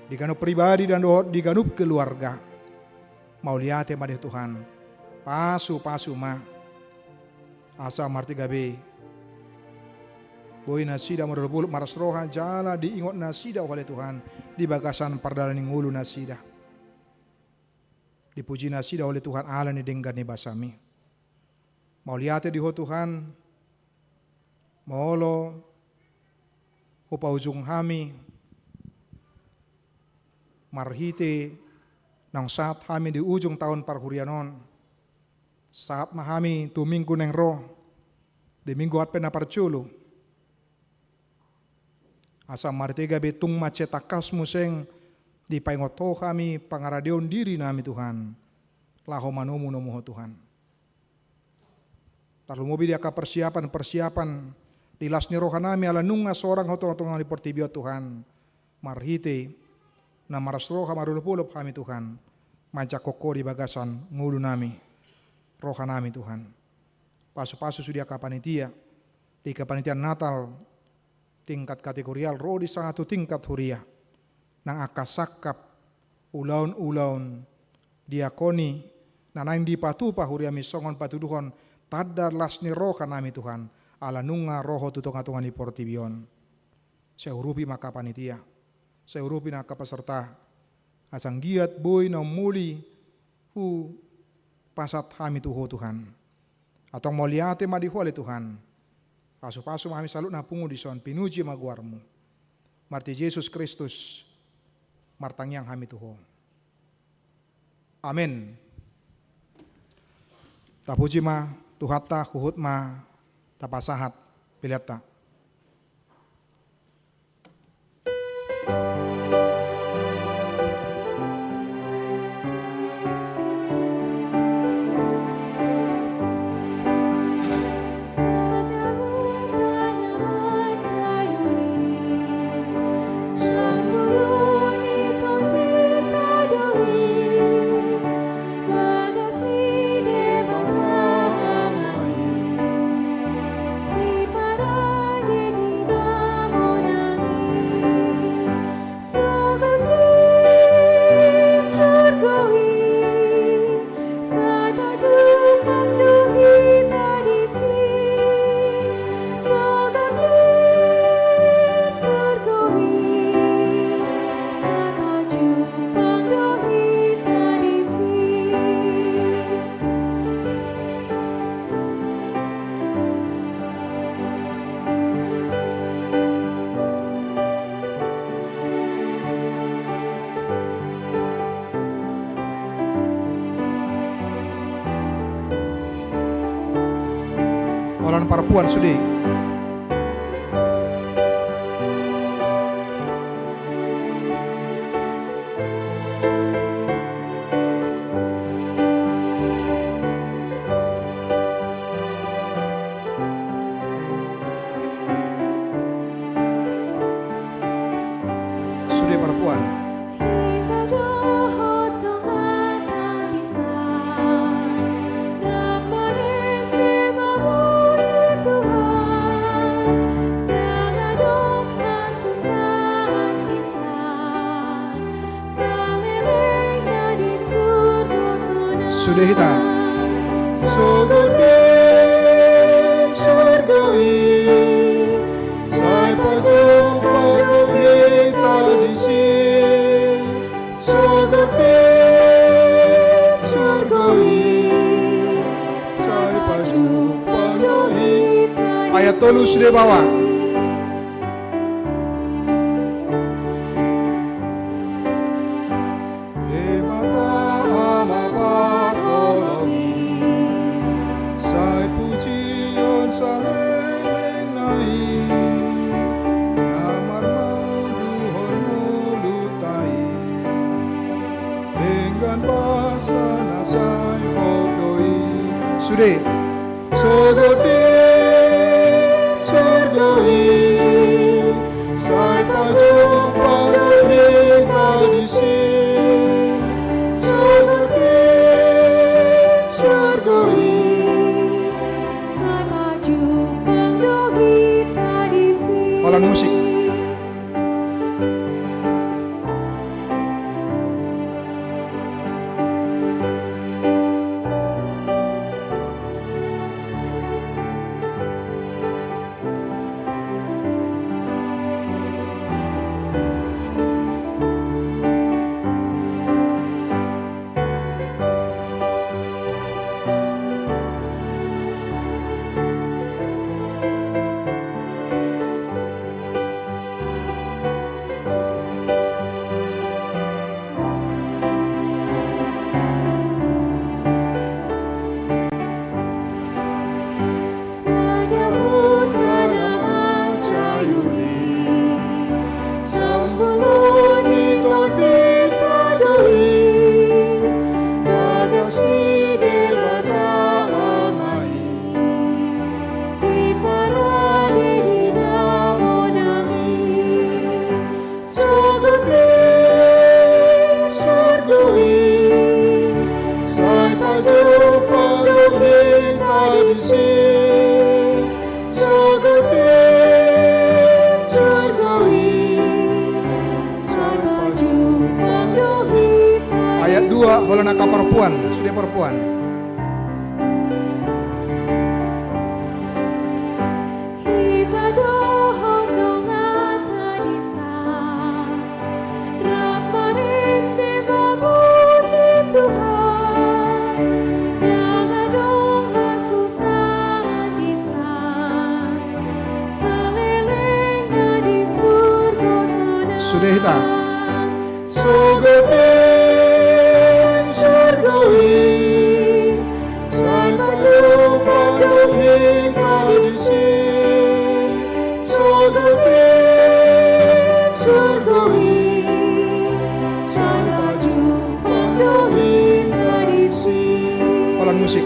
di ganup pribadi dan dohot di ganup keluarga. Mauliate ma di Tuhan. Pasu-pasu ma, asa marhite gabe boi nasida marolopolop, marlas roha jala diingot nasida Ho, ale Tuhan, di bagasan pardalan ni ngolu nasida. Dipuji nasida Ho, ale Tuhan, ala ni denggan ni basaMi. Mauliate di Ho, Tuhan, molo hupaujung hami marhite naung sahat hami di ujung taon parhuriaon on. Sahat ma hami tu minggu naeng ro, di minggu Advent na parjolo. Asa marhite gabe tung mansai tangkas muse dipaingot Ho hami pangaradeon dirinami, Tuhan, laho manomunomu Ho, Tuhan. Tarlumobi di angka persiapan-persiapan di las ni rohanami ala nunga sorang Ho tu tongatonga ni portibi on, Tuhan. Marhite na marlas roha marolopolop hami, Tuhan, manjangkon Ho di bagasan ngolunami, rohanami, Tuhan. Pasupasu sude angka panitia, di kepanitiaan Natal, tingkat kategorial ro di sahat tu tingkat huria, nang angka sangkap, ulaonulaon, diakoni, na naeng dipatupa huriami songon patuduhon tanda las ni rohanami, Tuhan, ala nunga ro Ho tu tongatonga ni portibi on. Sai urupi ma angka panitia, sai urupi ma angka peserta, asa anggiat boi na umuli hupasahat hami tu Ho Tuhan. Antong mauliate ma di Ho ale Tuhan. Pasupasu ma hami saluhutna pungu dison, pinuji ma goarMu. Marhite Jesus Kristus, martangiang hami tu Ho. Amen. Tapuji ma Tuhanta, huhut ma tapasahat peleanta. Sogot di surgo i, sai pajumpang do hita disi. Sogot di surgo i, sai pajumpang do hita disi. Holan parpuan sude. Sude parpuan. Hita dohot donganta dison, rap marende mamuji Tuhan, ndang adong hasusaan dison. Sude hita. Sogot di surgo i, sai pajumpang do hita disi. Sogot di surgo i, sai pajumpang do hita disi. Ayat tolu sude baoa. Debata Ama parholong i, sai pujion saleleng na i, na marmauduhon ngolunta i, denggan basa na sai hot do i. Sude. Sogot di surgo i, sai pajumpang do hita disi. Sogot di surgo i, sai pajumpang do hita disi. Holan musik. Sada huta na mansai uli, sambolon ni Tondi ta do i, bagas ni Debata Ama i, diparade di na monang i. Sogot di surgo i, sai pajumpang do hita disi. Sogot di surgo i, sai pajumpang do hita disi. Ayat dua, holan angka parpuan, sude parpuan. Hita dohot donganta Sude hita. Sogot ni surgo i, sai pajumpang do hita disi. Sogot ni surgo i, sai pajumpang do hita disi. Holan musik.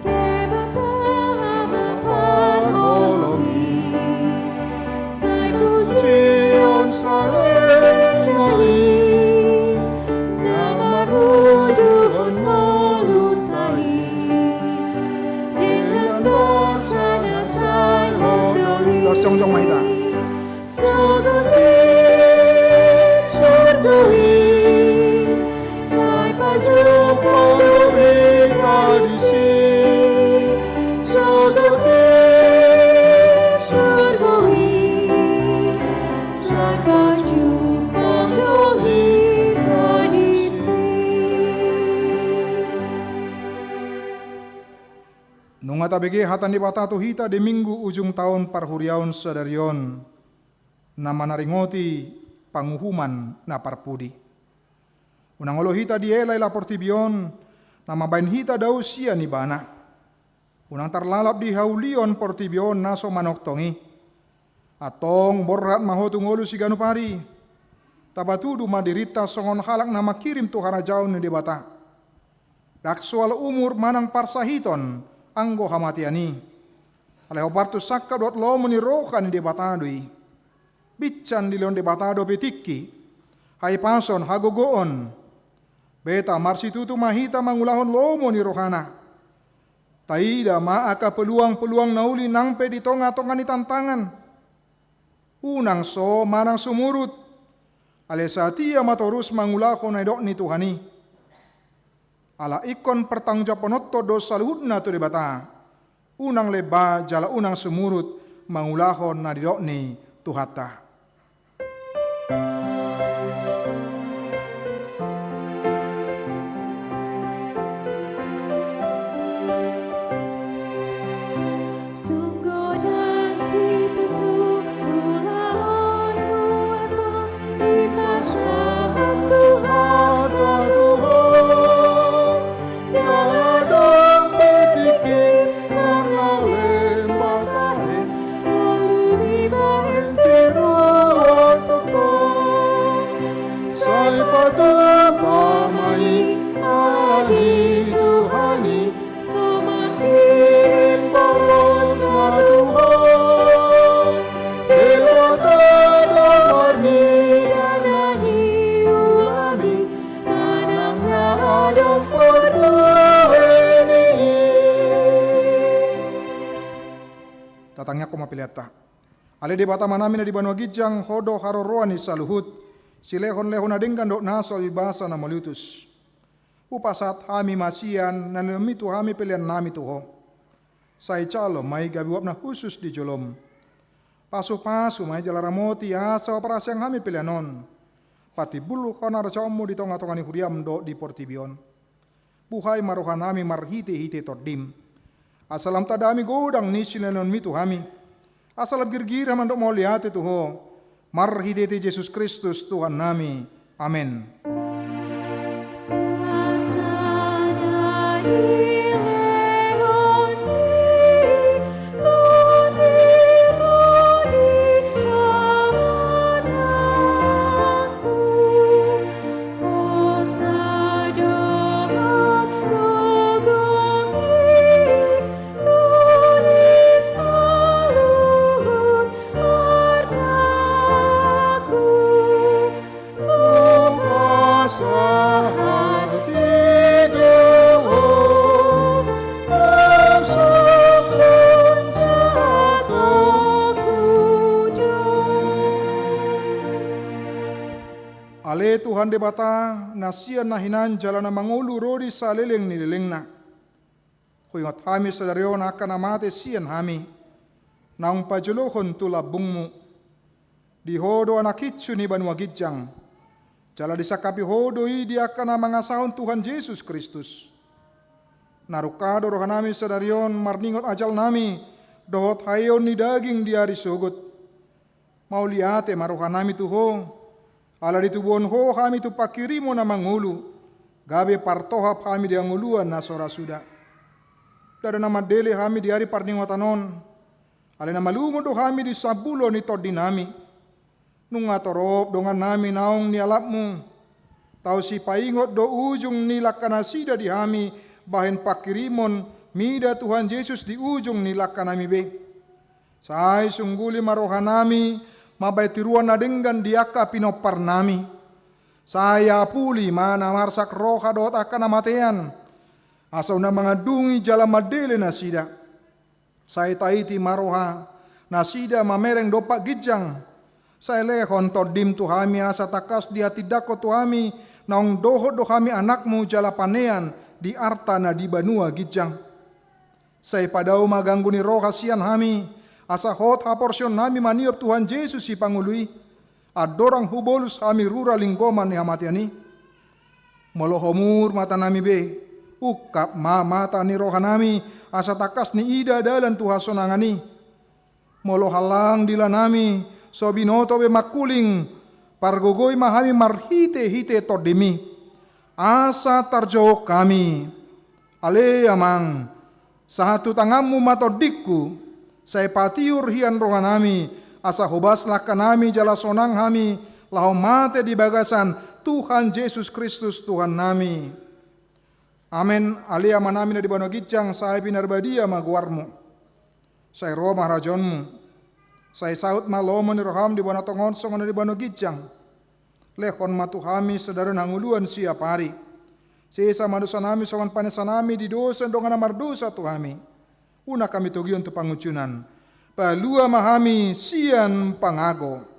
Debata Ama parholong i, sai pujion saleleng i, na maruduhon ngolunta i, dengan basa na sai hot do i. Las jongjong ma hita. Sogot ni surgo i, sai pajumpang do hita disi. Sogot ni surgo i, sai pajumpang do hita disi. Nunga tabege hata ni Debata tu hita di Minggu ujung taon parhuriaon sadari on, na manaringoti panguhuman na parpudi. Unang olo hita dielaela portibi on, na mambahen hita dao sian Ibana. Unang tarlalap di haulion portibi on na so manongtong i. Antong borhat ma ho tu ngolu siganup ari. Tapatudu ma dirinta songon halak na mangkirim tu harajaon ni Debata. Ndang soal umur manang parsahiton anggo hamatean i. Alai hombar tu sangkap dohot lomo ni roha ni Debata do i. Binsan dilehon Debata dope tingki, hahipason, hagogoon. Beta marsitutu ma hita mangulahon lomo ni rohana. Taida ma angka peluang-peluang na uli nang pe di tonga-tonga ni tantangan. Unang so manang sumurut. Alai satia ma torus mangulahon na nidok ni Tuhan i. Ala ingkon pertanggungjawabanhon do saluhutna tu Debata. Unang lemba jala unang sumurut mangulahon na nidok ni Tuhanta. Tung godang situtu ulaonmu antong dipasahat Tuhanta tu ho. Ndang adong be tingki marnalemba tahe, molo dibahen tiruan tongtong. Sai pajumpang ma i ala ni Tuhan i, so mangkirim balosna tu ho. Debata Damang ni dana ni ulaonmi, manang na adong parbue ni i. Tatangiangkon ma peleanta. Ale Debata Amanami na di banua ginjang, Ho do haroroan ni saluhut, silehonlehon na denggan dohot na so basa na mauliutus. Hupasahat hami ma sian na nilehonmi tu hami peleannami tu Ho. Sai jalo ma i gabe uap na hushus di jolom. Pasupasu ma i jala ramoti asa huparhaseang hami pelean on. Patimbulhon harajaonmu di tongatonga ni huriam dohot di portibi on. Buhai ma rohanami marhitehite Tondim. Asa lam tadami godang ni silehonlehonmi tu hami. Asa lam girgir hami mandok mauliate tu Ho. Marhitehite Jesus Kristus Tuhannami. Amen. Ale Tuhan Debata, na sian na hinan jala na mangolu ro di saleleng ni lelengna. Huingot hami sadari on angka na mate sian hami, naung pajolohon tu lambungmu. Di Ho do Anak hinsu ni banua ginjang, jala disangkapi Ho do i di angka na mangasahon Tuhan Jesus Kristus. Na rungka do rohanami sadari on marningot ajalnami dohot haeon ni daging di ari sogot. Mauliate ma rohanami tu Ho, ala ditubuhon Ho hami tu pangkirimon na mangolu, gabe partohap hami di hangoluan na so ra suda. Ndada na mandele hami di ari parningotan on, alai na malungun do hami di sambulo ni tondinami. Nunga torop dongannami naung nialapmu. Tau sipaingot do ujung ni langkanasida di hami, bahen pangkirimon mida Tuhan Jesus di ujung ni langkanami be. Sai sungguli ma rohanami mambahen tiruan na denggan di angka pinomparnami. Sai apuli ma na marsak roha dohot angka na matean, asa unang mangandungi jala mandele nasida. Sai taiti ma roha nasida mamereng dompak ginjang. Sai lehon tondim tu hami asa tangkas dihatindangkon tu hami naung dohot do hami anakmu jala panean di arta na di banua ginjang. Sai padao ma ganggu ni roha sian hami, asa hot haporseaonnami maniop Tuhan Jesus Sipangolu i, andorang hubolus hami rura linggoman ni hamatean i. Molo homur matanami be, ungkap ma mata ni rohanami, asa tangkas niida dalan tu hasonangan i. Molo hallang dilanami, so binoto be mangkuling, pargogoi ma hami marhitehite tondim i, asa tarjou hami. Ale Amang, sahat tu tanganmu ma tondingku, sai patiur hian rohanami, asa hobas langkanami jala sonang hami, laho mate di bagasan Tuhan Jesus Kristus Tuhannami. Amen. Ale Amanami na di banua ginjang, sai pinarbadia ma goarmu. Sai ro ma harajaonmu. Sai saut ma lomo ni roham di banua tonga on songon na di banua ginjang. Lehon ma tu hami sadari on hangoluan siapari. Sesa ma dosanami songon panesanami di dosa ni dongan na mardosa tu hami. Unang hami togihon tu pangunjunan. Palua ma hami sian pangago.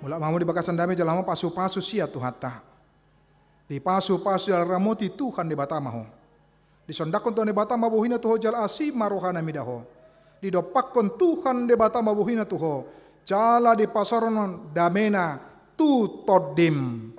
Mulak ma hamu di bagasan dame jala hamu pasupasu sian Tuhanta. Dipasupasu jala ramoti Tuhan Debata ma ho. Disondangkon Tuhan Debata ma bohina tu ho jala asi ma rohana mida ho. Didompakkon Tuhan Debata ma bohina tu ho jala dipasaorhon damena tu tondim.